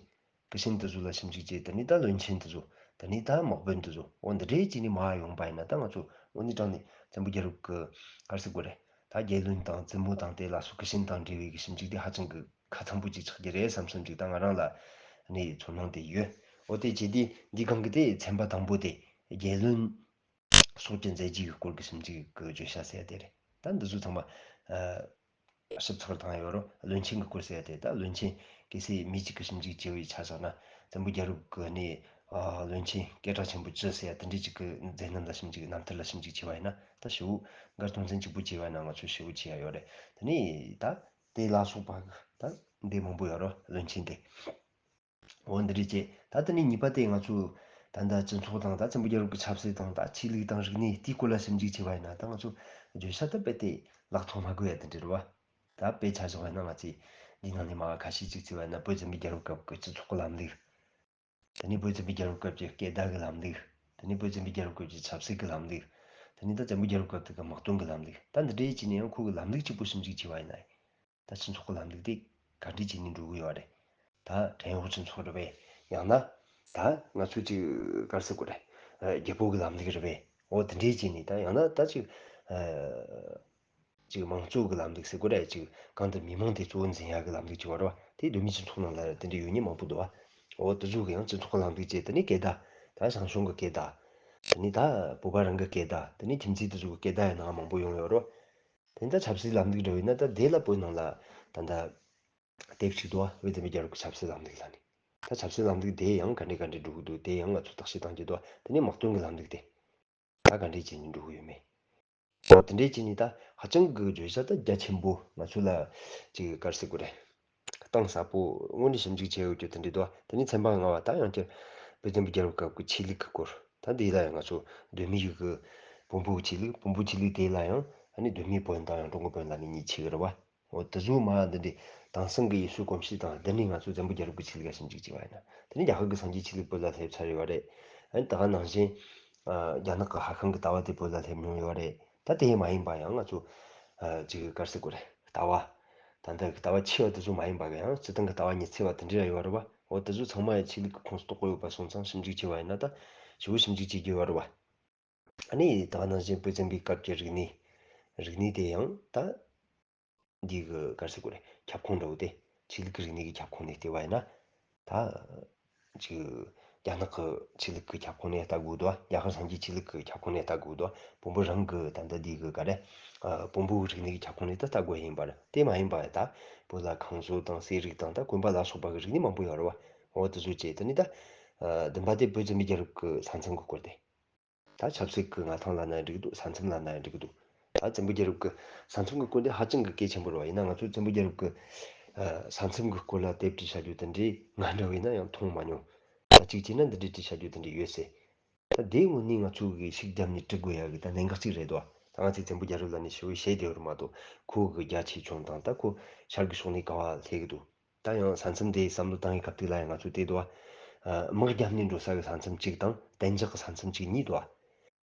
སྐུ་ཤན་དེ་ཚོ་ལ་ཞིབ་འཇུག་བྱེད། དེ་ནས་ད་བློན་ཆེན་དེ་ཚོ། དེ་ནས་ད་དམག་དཔོན་དེ་ཚོ། འོ་འདི་འདྲས་བྱས་ནས་མར་ཡོང་པ་ཡིན་ན། ད་ང་ཚོ་དངོས་གནས་དྲང་ནས་བཙན་པོ་རྒྱལ་རབས་ཀྱི་ག་རེ་ཟེར་དགོས་རེད། ད་རྒྱལ་བློན་དང་བཙུན་མོ་དང་དེ་ལ་སོགས་སྐུ་ཤན་དང་འབྲེལ་བའི་གི་ཞིབ་འཇུག་དེ་ཧ་ཅང་གི་ཁ་ཚང་པོ་ཅིག་ཆགས་ཀྱི་རེད་བསམ་བསམ་ཅིག་ད་ང་རང་ལ་ནི་ཚོར་སྣང་དེ་ཡོད། འོ་དེ་བྱས་དུས་འདི་སྒང་གི་དེ་ཚན་པ་དང་པོ་དེ་རྒྱལ་བློན་སོགས་ཀྱི་མཛད་རྗེས་ཀྱི་སྐོར་གྱི་ཞིབ་འཇུག་གི་བརྗོད་བྱ་ཟེར་ཡ་དེ་རེད། ད་འདི་ཚོ་ཚང་མ་ཨ་ཞིབ་ཚགས་བཏང་ཡོད་རུང་། བློན་ཆེན་གྱི་སྐོར་ཟེར་ཡ་དེ། ད་བློན་ཆེན་གལ་སྲིད་མི་གཅིག་གིས་ཞིབ་འཇུག་བྱས་པའི་ཆ་བཞག་ན། བཙན་པོ་རྒྱལ་རབས་ཀྱི་ནི་ཨ་བློན་ཆེན་སྐད་གྲགས་ཆེན་པོ་བཅུ་ཟེར་ཡ་དེ་འདྲའི་ཅིག་གི་མཛད་རྣམ་ལ་ཞིབ་འཇུག། རྣམ་ཐར་ལ་ཞིབ་འཇུག་བྱས་པ་ཡིན་ན། ད་ཞེ་པོ་མགར་སྟོང་བཙན་གཅིག་པུ་བྱས་པ་ཡིན་ན་ང་ཚོས་ཞེ་པོ་བྱས་ཡ་ཡོད་རེད། དེ་ནས་ད་དེ་ལ་སོགས་པ་གི་ད་འདི་མང་པོ་ཡོད་རུང་། བློན་ཆེན་དེ། འོ་འདི་འདྲས་བྱས། ད་དེ་ནས་གཉིས་པ་དེ་ང་ཚོས་ད་ལྟ་སྤྱི་ཚོགས་དང་། ད་བཙན་པོ་རྒྱལ་རབས་ཀྱི་ཆབ་སྲིད་དང་། ད་ཆོས་ལུགས་དང་རིག་གནས་དེའི་སྐོར་ལ་ཞིབ་འཇུག་བྱས་པ་ཡིན་ན། ད་ང་ཚོ་བརྗོད་བྱ་ད་རྦད་དེ་ལག་ཐོགས་མ་དགོས་ཡ་དེ་འདྲ་རེད་བ། ད་དཔེ་ཆ་བཞག་པ་ཡིན་ན། ང་ཚོས་འདིའི་ནང་ནས་མར་ཁ་ཤས་ཅིག་བརྩིས་པ་ཡིན་ན། བོད་བཙན་པོའི་རྒྱལ་རབས་སྐབས་ཀྱི་སྤྱི་ཚོགས་ཀྱི་ལམ་ལུགས། དེ་ནས་བོད་བཙན་པོའི་རྒྱལ་རབས་སྐབས་ཀྱི་སྐད་བརྡ་གི་ལམ་ལུགས། དེ་ནས་བོད་བཙན་པོའི་རྒྱལ་རབས་སྐབས་ཀྱི་ཆབ་སྲིད་ཀྱི་ལམ་ལུགས། དེ་ནས་ད་བཙན་པོའི་རྒྱལ་རབས་སྐབས་དེ་གི་དམག་དོན་གྱི་ལམ་ལུགས། ད་འདི་འདྲས་བྱས་ནས་ཡང་ཁོ་གི་ལམ་ལུགས་གཅིག་པོ་ཞིབ་འཇུག་བྱས་པ་ཡིན་ན། ད་སྤྱི་ཚོགས་ཀྱི་ལམ་ལུགས་དེ་ག་འདྲས་བྱས་ནས་འགྲོ་གི་ཡོད་རེད། ད་བྲན་གཡོག་སྤྱི་ཚོགས་རེད་པས། ཡང་ན་ད་ང་ཚོ་ཅིག་ག་རེ་ཟེར་དགོས་རེད། ཨ་རྒྱལ་པོ་གི་ལམ་ལུགས་རེད་པས། འོ་དེ་འདྲས་བྱས་ནས། ད་ཡང་ན་ད་ཅིག་ཨ་ཅིག་དམངས་གཙོ་གི་ལམ་ལུགས་ཟེར་དགོས་རེད། ཅིག་གང་ལྟར་མི་མང་དེ་གཙོ་བོ་འཛིན་ཡག་གི་ལམ་ལུགས་ཅིག་ཡོད་རེད་བ། དེ་གདོད་མའི་སྤྱི་ཚོགས་ནང་ལ་དེ་འདྲས་ཡོད་མཁན་མང་པོ་འདུག་བ། འོ་དེ་ཚོ་གི་ཡང་སྤྱི་ཚོགས་ཀྱི་ལམ་ལུགས་བྱས། དེ་ནས་སྐད་བརྡ། ད་ཞང་ཞུང་གི་སྐད་བརྡ། དེ་ནས་ད་བོད་པ་རང་གི་སྐད་བརྡ། དེ་ནས་ཁྱིམ་མཚེས་དེ་ཚོ་གི་སྐད་བརྡ་ཡང་ནང་མང་པོ་ཡོང་ཡོད་རེད་བ། དེ་ནས་ད་ཆབ་སྲིད་ལམ་ལུགས་འདྲ་བས་ན། ད་དེ་ལ་བོད་ནང་ལ་ད་ལྟ་དེབ་ཅིག་འདུག་བ། བོད་བཙན་པོའི་རྒྱལ་རབས་ཀྱི་ཆབ་སྲིད་ལམ་ལུགས་ལ་ནི། ད་ཆབ་སྲིད་ལམ་ལུགས་དེ་ཡང་ག་འདྲས་ག་འདྲས་འགྲོ་གི་འདུག། དེ་ཡང་ང་ཚོས་བརྟག་དཔྱད་གཏང་རྒྱུ་འདུག། དེ་ནས་དམག་དོན་གྱི་ལམ་ལུགས་དེ་ད་ག་འདྲས་བྱས་ནས་འགྲོ་གི་ཡོད་མེད། འོ་དེ་འདྲས་བྱས་ནས་ད་ཧ་ཅང་གི་བརྗོད་བྱ་ད་རྒྱ་ཆེན་པོ། ང་ཚོ་ལ་ཅིག་ག་རེ་ཟེར་དགོས་རེད། གཏིང་ཟབ་པོ་དངོས་གནས་ཞིབ་འཇུག་བྱས་ཡོད་རྒྱུ་དེ་འདྲས་འདུག། དེ་ནས་ཚན་པ་ལྔ་བ་ད་ཡང་བསྐྱར་བོད་བཙན་པོའི་རྒྱལ་རབས་སྐབས་ཀྱི་ཆོས་ལུགས་ཀྱི་སྐོར། ད་འདི་ལ་ཡང་ང་ཚོ་གདོད་མའི་ཡུལ་གྱི་བོན་པོའི་ཆོས་ལུགས། བོན་པོའི་ཆོས་ལུགས་དེ་ལ་ཡང་ཨ་ནི་གདོད་མའི་བོན་དང་ཡང་ཀྲུང་གོའི་བོན་ལ་ནི་གཉིས་ཕྱེ་གི་རེད་བ། འོ་དེ་ཚོ་མར་འདི་འདྲའི་དེང་སང་གི་ཡུལ་སྲོལ་གོམས་གཤིས་དང་ལྡན་ནས་ང་ཚོས་བཙན་པོ་རྒྱལ་རབས་ཀྱི་ཆོས་ལུགས་ལ་ཞིབ་འཇུག་བྱས་པ་ཡིན་ན། དེ་ནས་རྒྱ་གར་གྱི་སངས་རྒྱས་ཆོས་ལུགས་བོད་ལ་སླེབས་ཚར་ཡོད་རེད། ཨ་ནི་ད་ག་ནང་བཞིན་ཨ་རྒྱ་ནག་གི་ཧྭ་ཤང་གི་ལྟ་བ་དེ་བོད་ལ་སླེབས་མྱོང་ཡོད་རེད། ད་དེ་མ་ཡིན་པ་ཡང་ང་ཚོ་ཨ་ཅིག་ག་རེ་ཟེར་དགོས་རེད། ལྟ་བ་ད་ལྟ་གི་ལྟ་བ་ཆེ་བ་དེ་ཚོ་མ་ཡིན་པ་གི་ཡང་སྤྱིར་བཏང་གི་ལྟ་བ་ཉི་ཚེ་བ་དེ་འདྲ་ཡོད་རེད་བ། འོ་དེ་ཚོ་ཚང་མ་ཡང་ཆོས་ལུགས་ཀྱི་ཁོངས་སུ་གཏོགས་ཀྱི་ཡོད་པ་སོང་ཙང་ཞིབ་འཇུག་བྱས་པ་ཡིན་ན་ད་ཞེ་པོ་ཞིབ་འཇུག་བྱེད་རྒྱུ་ཡོད་རེད་བ། ཨ་ནི་ད་ག་ནང་བཞིན་བོད་བཙན་པོའི་སྐབས་ཀྱི་རིག་གནས། རིག་གནས་དེ་ཡང་ད་འདི་གི་ག་རེ་ཟེར་དགོས་རེད། ཁྱབ་ཁོངས་འདྲ་བོ་དེ། ཆོས་ལུགས་ཀྱི་རིག་གནས་ཀྱི་ཁྱབ་ཁོངས་ནས་བལྟས་པ་ཡིན་ན། ད་ཅིག་རྒྱ་ནག་གི་ཆོས་ལུགས་ཀྱི་ཁྱབ་ཁོངས་ནས་ལྟ་དགོས་འདུག་རྒྱ་གར་སངས་རྒྱས་ཆོས་ལུགས་ཀྱི་ཁྱབ་ཁོངས་ནས་ལྟ་དགོས་འདུག་བོན་པོ་རང་གི་ད་ལྟ་འདི་གི་ག་རེ། ཨ། བོན་པོའི་རིག་གནས་ཀྱི་ཁྱབ་ཁོངས་ནས་ད་ལྟ་དགོས་ཡིན་པར། དེ་མ་ཡིན་པ་ད་བོད་ལ་ཁམས་བཟོ་དང་གསེར་རིགས་དང་ད་གོན་པ་ལ་སོགས་པ་གི་རིག་གནས་མང་པོ་ཡོད་རེད་བ། འོ་དེ་ཚོ་བྱས། དེ་ནི་ད། ཨ། བདུན་པ་དེ་བོད་བཙན་པོའི་རྒྱལ་རབས་ཀྱི་ས་མཚམས་ཀྱི་སྐོར་དེ། ད་ཆབ་སྲིད་ཀྱི་མངའ་ཐང་ལབ་ན་འགྲིག་འདུག་ས་མཚམས་ལབ་ན་འགྲིག་འདུག་ད་བཙན་པོའི་རྒྱལ་རབས་ཀྱི་ས་མཚམས་ཀྱི་སྐོར་འདི་ཧ་ཅང་གི་གལ་ཆེན་པོ་རེད་བ། ཡིན་ན་ང་ཚོ་བཙན་པོའི་རྒྱལ་རབས་ཀྱི། ཨ། ས་མཚམས་ཀྱི་སྐོར་ལ་དེབ་བྲིས་བྱ་རྒྱུ་དེ་འདྲའི་ང་འདྲ་བས་ན་ཡང་མཐོང་མ་མྱོང་། ད་གཅིག་བྱས་ན་འདི་འདྲའི་བྲིས་བྱ་རྒྱུ་དེ་འདྲ་ཡོད་ཟེར། ད་དེའི་ངོས་ནས་ང་ཚོ་གིས་ཤུགས་བརྒྱབ་ནས་འབྲི་དགོས་ཡ་གི་ད་གནད་འགག་ཅིག་རེད་དོ། ད་ང་ཚོས་བཙན་པོའི་རྒྱལ་རབས་ལབ་ནས་ཞེ་པོ་བཤད་བསྡད་ཡོད་རེད་མ་གཏོགས། ཁོ་གི་རྒྱ་ཆེ་ཆུང་དང་ད་ཁོ་ཤར་གི་ཕྱོགས་ནས་ག་བ་སླེབས་གི་འདུག་ད་ཡང་ས་མཚམས་དེ་བསམ་བློ་བཏང་བའི་སྐབས་དེ་ལ་ཡང་ང་ཚོས་བལྟས་འདུག་བ། དམག་རྒྱབ་ནས་འགྲོ་ས་གི་ས་མཚམས་གཅིག་དང་གཏན་འཇགས་ཀྱི་ས་མཚམས་གཅིག་གཉིས་འདུག་བ།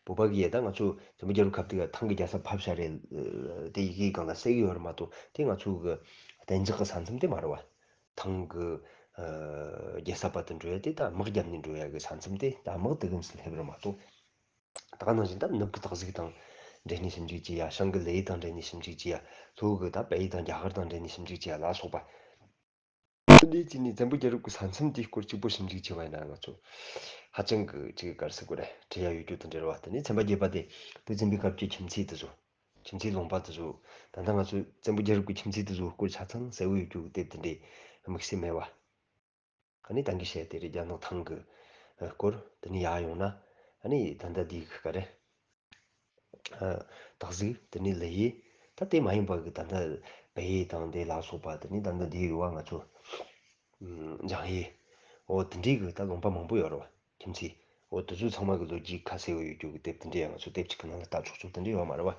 བོད་པ་གིས་ད་ང་ཚོ་བཙན་པོའི་རྒྱལ་རབས་སྐབས་དེ་ག་ཐང་གི་རྒྱལ་ས་ཕབ་བཞག་རེད། དེ་ཡི་གེའི་སྒང་ལ་གསལ་གི་ཡོད་རེད་མ་གཏོགས། དེ་ང་ཚོ་གི་གཏན་འཇགས་ཀྱི་ས་མཚམས་དེ་མ་རེད་བ། ཐང་གི། ཨ། རྒྱལ་ས་བར་དུ་འགྲོ་ཡ་དེ་ད་དམག་རྒྱབ་ནས་འགྲོ་ཡ་གི་ས་མཚམས་དེ་ད་དམག་དེ་གི་ངོས་སུ་སླེབས་རེད་མ་གཏོགས། ད་ག་ནང་བཞིན་ད་ནུབ་ཀྱི་སྟག་གཟིག་དང་འབྲེལ་ནས་ཞིབ་འཇུག་བྱེད་ཡ། བྱང་གི་ལེ་དང་འབྲེལ་ནས་ཞིབ་འཇུག་བྱེད་ཡ། ལྷོ་གི་ད་བལ་ཡུལ་དང་རྒྱ་གར་དང་འབྲེལ་ནས་ཞིབ་འཇུག་བྱེད་ཡ་ལ་སོགས་པ། འདི་བྱས་ནས་བཙན་པོའི་རྒྱལ་རབས་ཀྱི་ས་མཚམས་དེའི་སྐོར་གཅིག་པོ་ཞིབ་འཇུག་བྱས་པ་ཡིན་ན་ང་ཚོ་ཧ་ཅང་གི་ཅིག་ག་རེ་ཟེར་དགོས་རེད། འབྲི་ཡ་ཡོད་རྒྱུ་དེ་འདྲ་རེད་བ། དེ་ནས་ཚན་པ་བརྒྱད་པ་དེ་བོད་བཙན་པོའི་སྐབས་ཀྱི་ཁྱིམ་མཚེས་དེ་ཚོ། ཁྱིམ་མཚེས་ལུང་པ་དེ་ཚོ། ད་ལྟ་ང་ཚོས་བཙན་པོའི་རྒྱལ་རབས་ཀྱི་ཁྱིམ་མཚེས་དེ་ཚོའི་སྐོར་ཆ་ཚང་གསལ་བོ་ཡོད་རྒྱུ་གི་དེབ་དེ་འདྲའི་དམིགས་བསལ་མེད་བ། ཨ་ནི་ད་གིན་བཤད་དེ་རེད། རྒྱ་ནག་ཐང་གི་སྐོར། དེ་ནས་ཡར་ཡོང་ན། ཨ་ནི་ད་ལྟ་དེའི་ག་རེ། ཨ། སྟག་གཟིག་དེ་ནས་ལི་ཡུལ། ད་དེ་མ་ཡིན་པ་གི་ད་ལྟ་བལ་ཡུལ་དང་དེ་ལ་སོགས་པ། དེ་ནས་ད་ལྟ་དེ་ཡོད་བ་ང་ཚོ། ཨམ། འཇང་ཡུལ། འོ་དེ་འདྲའི་གི་ད་ལུང་པ་མང་པོ་ཡོད་རེད་བ། ཁྱིམ་མཚེས། འོ་དེ་ཚོ་ཚང་མ་གི་ལོ་རྒྱུས་ཁ་གསལ་བོ་ཡོད་རྒྱུ་གི་དེབ་དེ་འདྲ་ཡང་ང་ཚོ་དེབ་གཅིག་གི་ནང་ལ་ལྟ་ཆོག་ཆོག་དེ་འདྲ་ཡོད་མ་རེད་བ།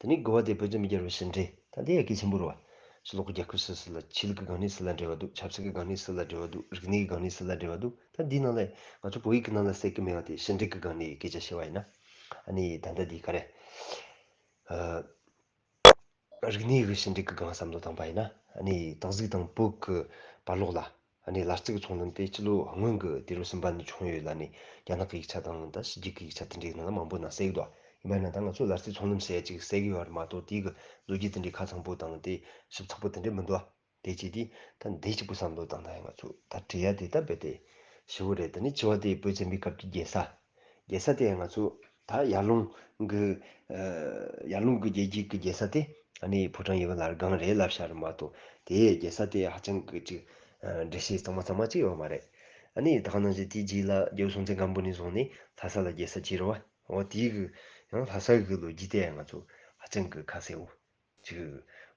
དེ་ནས་དགུ་བ་དེ་བོད་བཙན་པོའི་རྒྱལ་རབས་ཕྱི་འབྲེལ། ད་འདི་ཡང་གལ་ཆེན་པོ་རེད་བ། ཕྱི་ལོགས་ཀྱི་རྒྱལ་ཁབ་སུ་སུ་ལ་ཆོས་ལུགས་ཀྱི་སྒང་ནས་སུ་ལ་འབྲེལ་བ་འདུག་ཆབ་སྲིད་ཀྱི་སྒང་ནས་སུ་ལ་འབྲེལ་བ་འདུག་རིག་གནས་ཀྱི་སྒང་ནས་སུ་ལ་འབྲེལ་བ་འདུག་ད་འདིའི་ནང་ལ་ང་ཚོ་བོད་ཡིག་གི་ནང་ལ་གསལ་གི་མེད་བ་དེ། ཕྱི་འབྲེལ་གྱི་སྒང་ནས་སྐད་ཆ་བཤད་པ་ཡིན་ན། ཨ་ནི་ད་ལྟ་འདི་ག་རེ། ཨ། རིག་གནས་ཀྱི་ཕྱི་འབྲེལ་གྱི་སྒང་བསམ་བློ་བཏང་པ་ཡིན་ན། ཨ་ནི་སྟག་གཟིག་དང་བོད་ཀྱི་བར་ལོགས་ལ། ཨ་ནི་ལ་རྩེ་གི་ཚོང་ལམ་དེ་སྤྱི་ལོ་སྔོན་གྱི་དུས་རབས་གསུམ་པ་ནས་བྱུང་ཡོད་ལབ་ནས་རྒྱ་ནག་གི་ཡིག་ཆ་དང་ད་ཕྱི་རྒྱལ་གྱི་ཡིག་ཆ་དེ་འདྲའི་ནང་ལ་མང་པོ་ན་གསལ་གི་འདུག་ཡིན་པ་ཡིན་ན་ད་ང་ཚོ་ལ་རྩེ་ཚོང་ལམ་ཟེར་ཡ་ཅིག་གསལ་གི་ཡོད་རེད་མ་གཏོགས། དེའི་གི་ལོ་རྒྱུས་དེ་འདྲའི་ཁ་ཚང་པོ་དང་དེ་ཞིབ་ཚགས་པོ་དེ་འདྲ་མི་འདུག་ཨ། དེ་བྱས་དུས་ད་འདི་གཅིག་པུ་བསམ་བློ་བཏང་ན་ཡང་ང་ཚོ་ད་བྲིས་ཡ་དེ་ད་རྦད་དེ་ཞེ་པོ་རེད། དེ་ནས་བཅུ་བ་དེ་བོད་བཙན་པོའི་སྐབས་ཀྱི་རྒྱལ་ས། རྒྱལ་ས་དེ་ཡང་ང་ཚོ་ད་ཡར་ཀླུང་གི། ཨ། ཡར་ཀླུང་གི་རྒྱལ་རྒྱུད་ཀྱི་རྒྱལ་ས་དེ་ཨ་ནི་ཕོ་བྲང་ཡིད་བཞིན་ལྷ་སྒང་རེད་ལབ་བཞག་རེད་མ་གཏོགས། དེའི་རྒྱལ་ས་དེ་ཧ་ཅང་གི་ཅིག་ཨ། འགྲེལ་བཤད་གཙང་མ་གཙང་མ་ཅིག་ཡོད་མ་རེད། ཨ་ནི་ད་ག་ནང་བཞིན་དེའི་རྗེས་ལ་རྒྱལ་པོ་སྲོང་བཙན་སྒམ་པོ་ནས་བཟུང་ནས་ལྷ་ས་ལ་རྒྱལ་ས་བྱས་རེད་བ། འོ་དེའི་གི་ཡང་ལྷ་ས་གི་ལོ་རྒྱུས་དེ་ཡང་ང་ཚོ་ཧ་ཅང་གི་ཁ་གསལ་བོ། ཅིག་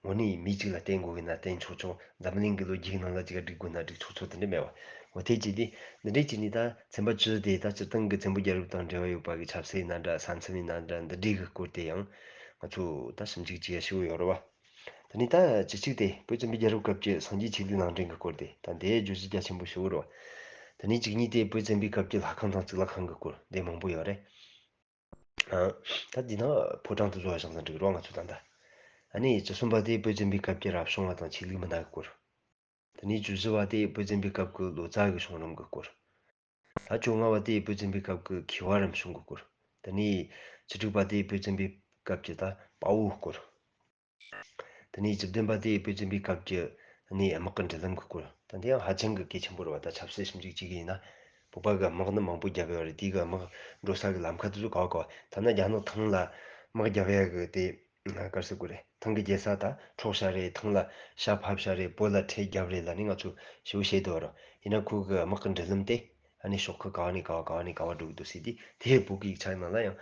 དངོས་གནས་མི་གཅིག་ལ་བརྟེན་དགོས་ཀྱི་ན་བརྟེན་ཆོག་ཆོག་འཛམ་གླིང་གི་ལོ་རྒྱུས་ནང་ལ་ཅིག་སྒྲིག་དགོས་ན་སྒྲིག་ཆོག་ཆོག་དེ་འདྲ་མེད་བ། འོ་དེ་བྱས་ཏེ་འདི་འདྲའི་བྱས་ནས་ད་ཚན་པ་བཅུ་དེ་ད་སྤྱིར་བཏང་གི་བཙན་པོའི་རྒྱལ་རབས་དང་འབྲེལ་བ་ཡོད་པ་གི་ཆབ་སྲིད་ཡིན་ན་འདྲ། ས་མཚམས་ཡིན་ན་འདྲ། འདི་འདྲའི་གི་སྐོར་དེ་ཡང་ང་ཚོ་ད་ཞིབ་འཇུག་བྱེད་ཡ་ཞེ་པོ་ཡོད་རེད་བ། དེ་ནས་ད་བཅུ་གཅིག་དེ་བོད་བཙན་པོའི་རྒྱལ་རབས་སྐབས་ཀྱི་སངས་རྒྱས་ཆོས་ལུགས་ནང་འདྲེན་གྱི་སྐོར་དེ། ད་འདི་བརྗོད་གཞི་རྒྱ་ཆེན་པོ་ཞེ་པོ་རེད་བ། དེ་ནས་བཅུ་གཉིས་དེ་བོད་བཙན་པོའི་སྐབས་ཀྱི་ལྷ་ཁང་དང་གཙུག་ལག་ཁང་གི་སྐོར་འདི་མང་པོ་ཡོད་རེད། ཨ། ད་འདི་ན་ཕོ་བྲང་དེ་ཚོ་བཞག་ན་འགྲིག་རོགས་ང་ཚོ་ད་ལྟ། ཨ་ནི་བཅུ་གསུམ་པ་དེ་བོད་བཙན་པོའི་སྐབས་ཀྱི་རབ་བྱུང་བ་དང་ཆོས་ལུགས་མི་སྣ་གི་སྐོར། དེ་ནས་བཅུ་བཞི་བ་དེ་བོད་བཙན་པོའི་སྐབས་ཀྱི་ལོ་ཙཱ་གི་བྱུང་རིམ་གྱི་སྐོར། ད་བཅོ་ལྔ་བ་དེ་བོད་བཙན་པོའི་སྐབས་ཀྱི་མཁས་པ་རིམ་བྱུང་གི་སྐོར། དེ་ནས་བཅུ་དྲུག་པ་དེ་བོད་བཙན་པོའི་སྐབས་ཀྱི་ད་དཔའ་བོའི་སྐོར། དེ་ནས་བཅུ་བདུན་པ་དེ་བོད་བཙན་པོའི་སྐབས་ཀྱི་ནས་དམག་གི་འབྲུ་ལམ་གྱི་སྐོར། ད་འདི་ཡང་ཧ་ཅང་གི་གལ་ཆེན་པོ་རེད་བ། ད་ཆབ་སྲིད་ཞིབ་འཇུག་བྱེད་ཀྱི་ཡིན་ན། བོད་པ་གི་དམག་ནི་མང་པོ་བརྒྱབ་ཡོད་རེད། དེ་གི་དམག་འགྲོ་ས་གི་ལམ་ཁ་དེ་ཚོ་ག་བ་ག་བ། ཐ་ན་རྒྱ་ནག་ཐང་ལ་དམག་བརྒྱབ་ཡ་གི་དེ། ག་རེ་ཟེར་དགོས་རེད། ཐང་གི་རྒྱལ་ས་ད་འཕྲོག་བཞག་རེད། ཐང་ལ་ཤ་ཕབ་བཞག་རེད། བོད་ལ་ཁྲལ་བརྒྱབ་རེད་ལབ་ནས་ང་ཚོ་ཞེ་པོ་བཤད་འདུག་ར། ཡིན་ན་ཁོ་གི་དམག་གི་འབྲུ་ལམ་དེ་ཨ་ནི་ཕྱོགས་ཁག་ག་བ་ནས་ག་བ་ག་བ་ནས་ག་བ་འགྲོ་གི་འདུག་ཟེར་དུས། དེ་བོད་ཀྱི་ཡིག་ཆ་ནང་ལ་ཡང་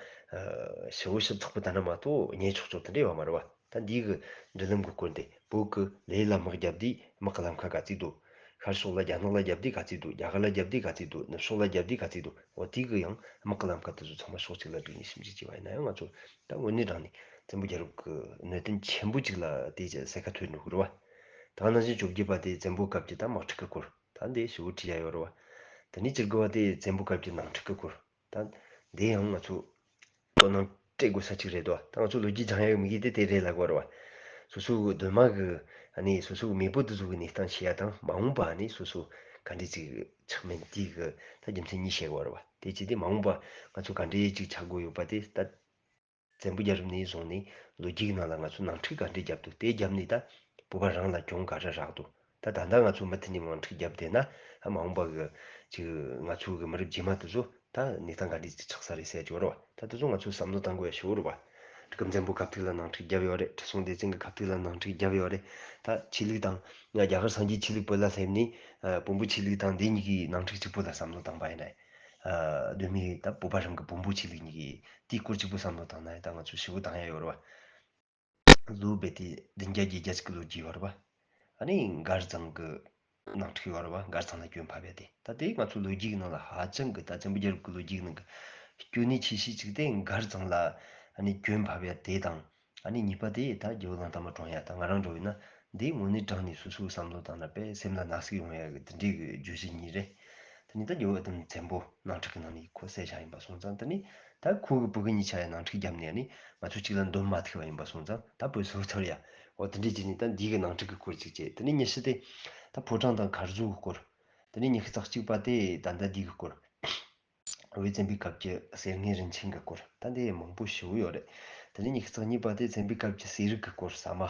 ཞེ་པོ་ཞིབ་ཚགས་པོ་ད་ན་མ་གཏོགས་རྙེད་ཆོག་ཆོག་དེ་འདྲ་ཡོད་མ་རེད་བ། ད་འདི་གི་འབྲུ་ལམ་གི་སྐོར་འདི། བོད་ཀྱི་ལི་ཡུལ་ལ་དམག་བརྒྱབ་དུས་དམག་གི་ལམ་ཁ་ག་ཚོད་འདུག་ཤར་ཕྱོགས་ལ་རྒྱ་ནག་ལ་བརྒྱབ་དུས་ག་ཚོད་འདུག་རྒྱ་གར་ལ་བརྒྱབ་དུས་ག་ཚོད་འདུག་ནུབ་ཕྱོགས་ལ་བརྒྱབ་དུས་ག་ཚོད་འདུག་འོ་དེ་གི་ཡང་དམག་གི་ལམ་ཁ་དེ་ཚོ་ཚང་མ་ཕྱོགས་གཅིག་ལ་བསྒྲིགས་ནས་ཞིབ་འཇུག་བྱས་པ་ཡིན་ན་ཡང་ང་ཚོ་ད་དངོས་གནས་དྲང་གནས་བཙན་པོའི་རྒྱལ་རབས་ཀྱི་གནད་དོན་ཆེན་པོ་གཅིག་ལ་དེ་གསལ་ཁ་ཐོན་འགྲོ་གི་རེད་བ། ད་ནང་བཞིན་བཅོ་བརྒྱད་པ་དེ་བཙན་པོའི་སྐབས་ཀྱི་ད་དམག་འཁྲུག་གི་སྐོར། ད་འདི་ཞེ་པོ་བྲིས་ཡ་ཡོད་རེད་བ། དེ་ནས་བཅུ་དགུ་བ་དེ་བཙན་པོའི་སྐབས་ཀྱི་ནང་འཁྲུག་གི་སྐོར། ད་འདི་ཡང་ང་ཚོ་དོ་སྣང་སྤྲད་དགོས་ས་གཅིག་རེད་དོ། ད་ང་ཚོ་ལོ་རྒྱུས་སྦྱང་ཡག་གི་དམིགས་ཡུལ་དེ་དེ་རེད་ལབ་དགོས་རེད་བ། སོ་སོ་གི་གདོད་མ་གི་ ཨ་ནི་སོ་སོའི་མེས་པོ་དེ་ཚོ་གི་གནས་སྟངས་ཤེས་ཡ་དང་། མ་འོངས་པ་ཨ་ནི་སོ་སོ་ག་འདྲས་ཅིག་ཆགས་མིན་དེའི་གི་ད་རྒྱུ་མཚན་གཉིས་བཤད་དགོས་རེད་བ། དེ་བྱས་ཏེ་མ་འོངས་པ་ང་ཚོ་ག་འདྲས་ཅིག་ཆགས་དགོས་ཡོད་པ་དེ་ད་བཙན་པོ་རྒྱལ་རབས་ནས་བཟུང་ནས་ལོ་རྒྱུས་ཀྱི་ནང་ལ་ང་ཚོ་ནང་འཁྲུག་ག་འདྲས་བརྒྱབ་འདུག་དེ་བརྒྱབ་ནས་ད་བོད་པ་རང་ལ་གྱོང་ག་རེ་རག་འདུག་ད་ད་ལྟ་ང་ཚོ་མུ་མཐུད་ནས་ནང་འཁྲུག་བརྒྱབ་བསྡད་ན། ཨ་མ་འོངས་པ་གི་ཅིག་ང་ཚོ་གི་མི་རབས་རྗེས་མ་དེ་ཚོ་ད་གནས་སྟངས་ག་འདྲས་ཅིག་ཆགས་ས་རེད་ཟེར་གྱི་ཡོད་རེད་བ། ད་དེ་ཚོ་ང་ཚོས་བསམ་བློ་གཏང་དགོས་ཡ་ཞིག་ཡོད་རེད་བ། སྐུ་བཙན་པོའི་སྐབས་དུས་ལ་ནང་འཁྲུག་བརྒྱབ་ཡོད་རེད། ཁྲི་སྲོང་ལྡེ་བཙན་གྱི་སྐབས་དུས་ལ་ནང་འཁྲུག་བརྒྱབ་ཡོད་རེད། ད་ཆོས་ལུགས་དང་རྒྱ་གར་སངས་རྒྱས་ཆོས་ལུགས་བོད་ལ་སླེབས་ནས། ཨ་བོན་པོ་ཆོས་ལུགས་དང་འདི་གཉིས་ཀྱི་ནང་འཁྲུག་གཅིག་པོ་ལ་བསམ་བློ་བཏང་པ་ཡིན་ན། ཨ་གདོད་མའི་ད་བོད་པ་རང་གི་བོན་པོ་ཆོས་ལུགས་གཉིས་ཀྱི་དེའི་སྐོར་གཅིག་པོ་བསམ་བློ་བཏང་ན་ད་ང་ཚོ་ཞེ་པོ་བཏང་ཡ་ཡོད་རེད་བ། ལོ་རྦད་དེ་བདུན་བརྒྱ་བརྒྱད་བརྒྱ་ཅིག་གི་ལོ་རྒྱུས་ཡོད་རེད་བ། ཨ་ནི་མགར་ཚང་གི་ནང་འཁྲུག་ཡོད་རེད་བ། མགར་ཚང་ལ་སྐྱོན་ཕབ་ཡ་དེ། ད་དེ་ང་ཚོ་ལོ་རྒྱུས་ཀྱི་ནང་ལ་ཧ་ཅང་གི། ད་བཙན་པོ་རྒྱལ་རབས་ཀྱི་ལོ་རྒྱུས་ཀྱི་ནང་གི་སྐྱོན་གནད་ཆེ་ཤོས་གཅིག་དེ་མགར་ཚང་ལ་ཨ་ནི་སྐྱོན་ཕབ་ཡ་དེ་དང་། ཨ་ནི་གཉིས་པ་དེ་ད་རྒྱལ་པོ་གླང་དར་མ་བཀྲོངས་ཡ། ད་ང་རང་འདྲ་བོ་ཡིན་ན་འདི་དངོས་གནས་དྲང་ནས་སོ་སོའི་བསམ་བློ་བཏང་ན་དཔེ་སེམས་ལ་ན་ཟུག་ཡོང་ཡ་གི་དེ་འདྲའི་གི་བརྗོད་གཞི་གཉིས་རེད། དེ་ནས་ད་རྒྱལ་པོ་ཨ་དམ་བཙན་པོ་ནང་འཁྲུག་གི་ནང་ནས་ཁོ་བསད་བཞག་ཡིན་པ་སོང་ཙང་། དེ་ནས་ད་ཁོ་གི་བུ་གུ་གཉིས་ཆ་ཡ་ནང་འཁྲུག་བརྒྱབ་ནས། ཨ་ནི་ང་ཚོ་གཅིག་ལ་འདུམ་མ་ཐུབ་པ་ཡིན་པ་སོང་ཙང་། ད་བོད་སོག་ཚར་ཡ། འོ་དེ་འདྲའི་བྱས་ནས་ད་འདི་གི་ནང་འཁྲུག་གི་སྐོར་གཅིག་བྱས། དེ་ནས་ཉི་ཤུ་དེ་ད་ཕོ་བྲང་དང་མཁར་ཟོར་གི་སྐོར། དེ་ནས་ཉི་ཤུ་རྩ་གཅིག་པ་དེ་ད་ལྟ་འདི་གི་སྐོར། བོད་བཙན་པོའི་སྐབས་ཀྱི་གསེར་ངན་རིན་ཆེན་གྱི་སྐོར། ད་འདི་མང་པོ་ཞེ་པོ་ཡོད་རེད། དེ་ནས་ཉི་ཤུ་རྩ་གཉིས་པ་དེ་བཙན་པོའི་སྐབས་ཀྱི་གསེར་རིགས་ཀྱི་སྐོར་ཟ་མ།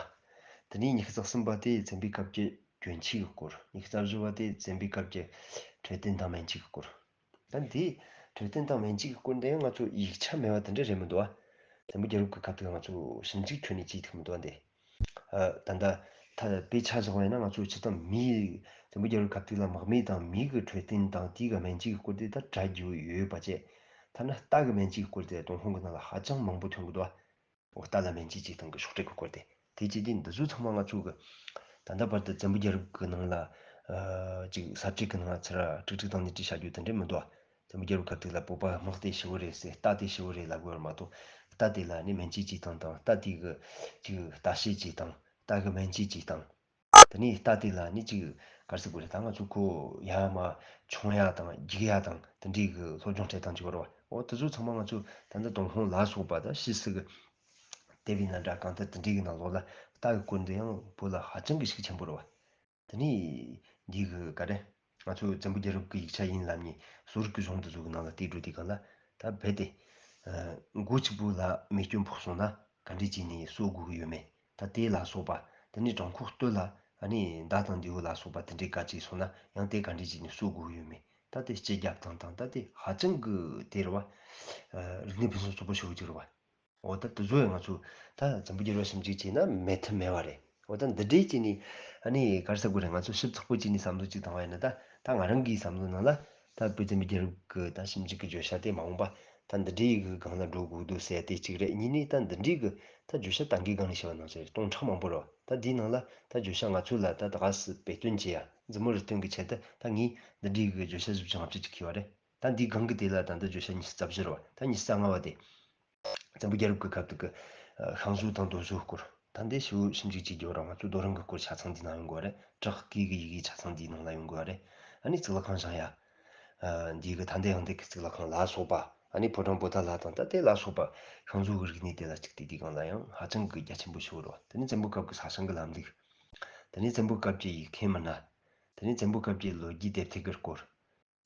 དེ་ནས་ཉི་ཤུ་རྩ་གསུམ་པ་དེ་བཙན་པོའི་སྐབས་ཀྱི་གྱོན་ཆས་ཀྱི་སྐོར། ཉི་ཤུ་རྩ་བཞི་པ་དེ་བཙན་པོའི་སྐབས་ཀྱི་འཕྲོད་བསྟེན་དང་སྨན་བཅོས་ཀྱི་སྐོར། ད་འདི་འཕྲོད་བསྟེན་དང་སྨན་བཅོས་ཀྱི་སྐོར་འདི་ཡང་ང་ཚོ་ཡིག་ཆ་མེད་པ་དེ་འདྲ་རེད་མི་འདུག་ཨ། བཙན་པོ་རྒྱལ་རབས་ཀྱི་སྐབས་དུས་ང་ཚོ་ཞིབ་འཇུག་ཁྱོན་ནས་བྱེད་ཐུབ་མི་འདུག་ཨ། འདི། ཨ། ད་ལྟ་ད་དཔེ་ཆ་བཞག་པ་ཡིན་ན། ང་ཚོ་སྤྱིར་བཏང་མིའི། བཙན་པོ་རྒྱལ་པོའི་སྐབས་དུས་ལ་དམག་མི་དང་མི་གི་འཕྲོད་བསྟེན་དང་དེའི་གི་སྨན་བཅོས་ཀྱི་སྐོར་དེ་ད་དྲ་རྒྱུ་ཡོད་པ་བྱས། ཐ་ན་རྟ་གི་སྨན་བཅོས་ཀྱི་སྐོར་དེ་ཏུན་ཧོང་གི་ནང་ལ་ཧ་ཅང་མང་པོ་ཐོན་གི་འདུག་ཨ། འོ་རྟ་ལ་སྨན་བཅོས་བྱེད་སྟངས་ཀྱི་ཤོག་དྲིལ་གྱི་སྐོར་དེ། དེ་བྱས་དུས་འདི་ཚོ་ཚང་མ་ང་ཚོ་གི་ད་ལྟ་བར་དུ་བཙན་པོ་རྒྱལ་རབས་ཀྱི་ནང་ལ། ཨ། ཅིག་ས་བཅད་ཀྱི་ནང་ལ་ཚུར་དཀྲུག་དཀྲུག་བཏང་ནས་བྲིས་བཞག་རྒྱུ་དེ་འདྲ་མི་འདུག་ཨ། བཙན་པོ་རྒྱལ་པོའི་སྐབས་དེ་ལ་བོད་པ་དམག་དེ་ཞེ་པོ་རེད་ཟེར། རྟ་དེ་ཞེ་པོ་རེད་ལབ་དགོས་པ་མ་གཏོགས། རྟ་དེ་ལ་ནི་སྨན་བཅོས་བྱེད་སྟངས་དང་། རྟ་དེ་གི་ཅིག་ལྟ་བཤལ་བྱེད་སྟངས། རྟ་གི་སྨན་བཅོས་བྱེད་སྟངས། དེ་ནས་རྟ་དེ་ལ་ནི་ཅིག་ག་རེ་ཟེར་དགོས་རེད། ད་ང་ཚོ་ཁོ་ཡར་མར་མཆོང་ཡ་དང་རྒྱུག་ཡ་དང་དེ་འདྲའི་གི་སློབ་སྦྱོང་སྤྲད་སྟངས་ཅིག་ཡོད་རེད་བ། འོ་དེ་ཚོ་ཚང་མ་ང་ཚོ་ད་ལྟ་ཏུན་ཧོང་ལ་སོགས་པ་དང་ཕྱིས་སུ་གི་ལྟེ་བའི་ནང་འདྲ་གང་ལྟར་དེ་འདྲའི་གི་ནང་ལོགས་ལ་རྟ་གི་སྐོར་འདི་ཡང་བོད་ལ་ཧ་ཅང་གི་ཤུགས་ཆེན་པོ་རེད་བ། དེ་ནས་འདི་གི་ག་རེ། ང་ཚོ་བཙན་པོ་རྒྱལ་རབས་ཀྱི་ཡིག་ཆ་ཡིན་ལབ་ནས་གསོ་རིག་གི་གཞུང་དེ་ཚོ་གི་ནང་ལ་བལྟས་འགྲོ་དུས་སྒང་ལ། ད་རྦད་དེ། ཨ། མགོ་གཅིག་པོ་ལ་རྨས་སྐྱོན་ཕོག་སོང་ན་ག་འདྲས་བྱས་ནས་གསོ་དགོས་ཀྱི་ཡོད་མེད། ད་དེ་ལ་སོགས་པ། དེ་ནས་བྲང་ཁོག་སྟོད་ལ་ཨ་ནི་མདའ་དང་མདེའུ་ལ་སོགས་པ་དེ་འདྲས་ག་བྱས་སོང་ན་ཡང་དེ་ག་འདྲས་བྱས་ནས་གསོ་དགོས་ཀྱི་ཡོད་མེད། ད་དེ་སྤྱི་རྒྱབ་དང་དང་། ད་དེ་ཧ་ཅང་གི་དེ་རེད་བ། ཨ། རིག་གནས་ཕུན་སུམ་ཚོགས་པོ་ཞེ་པོ་ཅིག་རེད་བ། འོ་ད་དེ་ཚོ་ཡང་ང་ཚོ་ད་བཙན་པོ་རྒྱལ་པོ་ཞིབ་འཇུག་བྱས་ན་མེད་ཐབས་མེད་པ་རེད། འོ་ད་འདི་འདྲའི་བྱས་ནས་ཨ་ནི་ག་རེ་ཟེར་དགོས་རེད། ང་ཚོ་ཞིབ་ཚགས་པོ་བྱས་ནས་བསམ་བློ་ཅིག་བཏང་བ་ཡིན་ན། ད་ད་ང་རང་གི་བསམ་བློ་ནང་ལ་ད་བོད་བཙན་པོའི་རྒྱལ་རབས་ཀྱི་ད་ཞིབ་འཇུག་གི་བརྗོད་བྱ་དེ་མ་འོངས་པ་ད་འདི་འདྲའི་གི་སྒང་ལ་འགྲོ་དགོས་འདུག་ཟེར་དེ་གཅིག་རེད། གཉིས་ནས་ད་འདི་འདྲའི་གི་ད་བརྗོད་བྱ་ད་གིན་སྒང་ནས་བཤད་པ་ནང་བཞིན་རེད། སྟོང་ཕྲག་མང་པོ་རེད། ད་འདིའི་ནང་ལ་ད་བརྗོད་བྱ་ང་ཚོ་ལ་ད་ད་ག་སེ་འབད་བརྩོན་བྱེད་ཡ། མཛུབ་མོ་རུ་སྟོན་གི་ཆེད་དུ་ད་ངས་འདི་འདྲའི་གི་བརྗོད་བྱ་བཞི་བཅུ་ལྔ་བཅུ་ཅིག་བྱས་པ་རེད། ད་འདིའི་སྒང་གི་དེ་ལ་ད་ལྟ་བརྗོད་བྱ་ཉི་ཤུ་རྩ་བཞི་རེད་བ། ད་ཉི་ཤུ་རྩ་ལྔ་བ་དེ། བཙན་པོ་རྒྱལ་རབས་ཀྱི་སྐབས་དུ་གི་ཨ་ཤང་ཟོ་དང་རྡོ་ཟོའི་སྐོར། ད་འདི་ཞེ་པོ་ཞིབ་འཇུག་བྱེད་རྒྱུ་རང་ང་ཚོ་རྡོ་རིང་གི་སྐོར་ཆ་ཚང་འདི་ནང་ཡོང་གི་ཡོད་རེད། བྲག་བརྐོས་ཀྱི་ཡི་གེ་ཆ་ཚང་འདིའི་ནང་ལ་ཡོང་གི་ཡོད་རེད། ཨ་ནི་གཙུག་ལག་ཁང་བཞེངས་ཡ། ཨ་འདི་གི་ཐ་དན་ཡང་ཏིག་གི་གཙུག་ལག་ཁང་ལ་སོགས་པ། ཨ་ནི་ཕོ་བྲང་པོ་ཏ་ལ་དང་ད་དེ་ལ་སོགས་པ་ཤང་ཟོ་གི་རིག་གནས་དེ་ལ་གཅིག་དེ་དེའི་སྒང་ལ་ཡང་ཧ་ཅང་གི་རྒྱ་ཆེན་པོ་ཞིག་རེད་བ། དེ་ནི་བཙན་པོའི་སྐབས་ཀྱི་ས་ཞིང་གི་ལམ་ལུགས། དེ་ནི་བཙན་པོའི་སྐབས་ཀྱི་ཡིག་མཁན་མི་སྣ། དེ་ནི་བཙན་པོའི་སྐབས་ཀྱི་ལོ་རྒྱུས་དེབ་ཐེར་གྱི་སྐོར།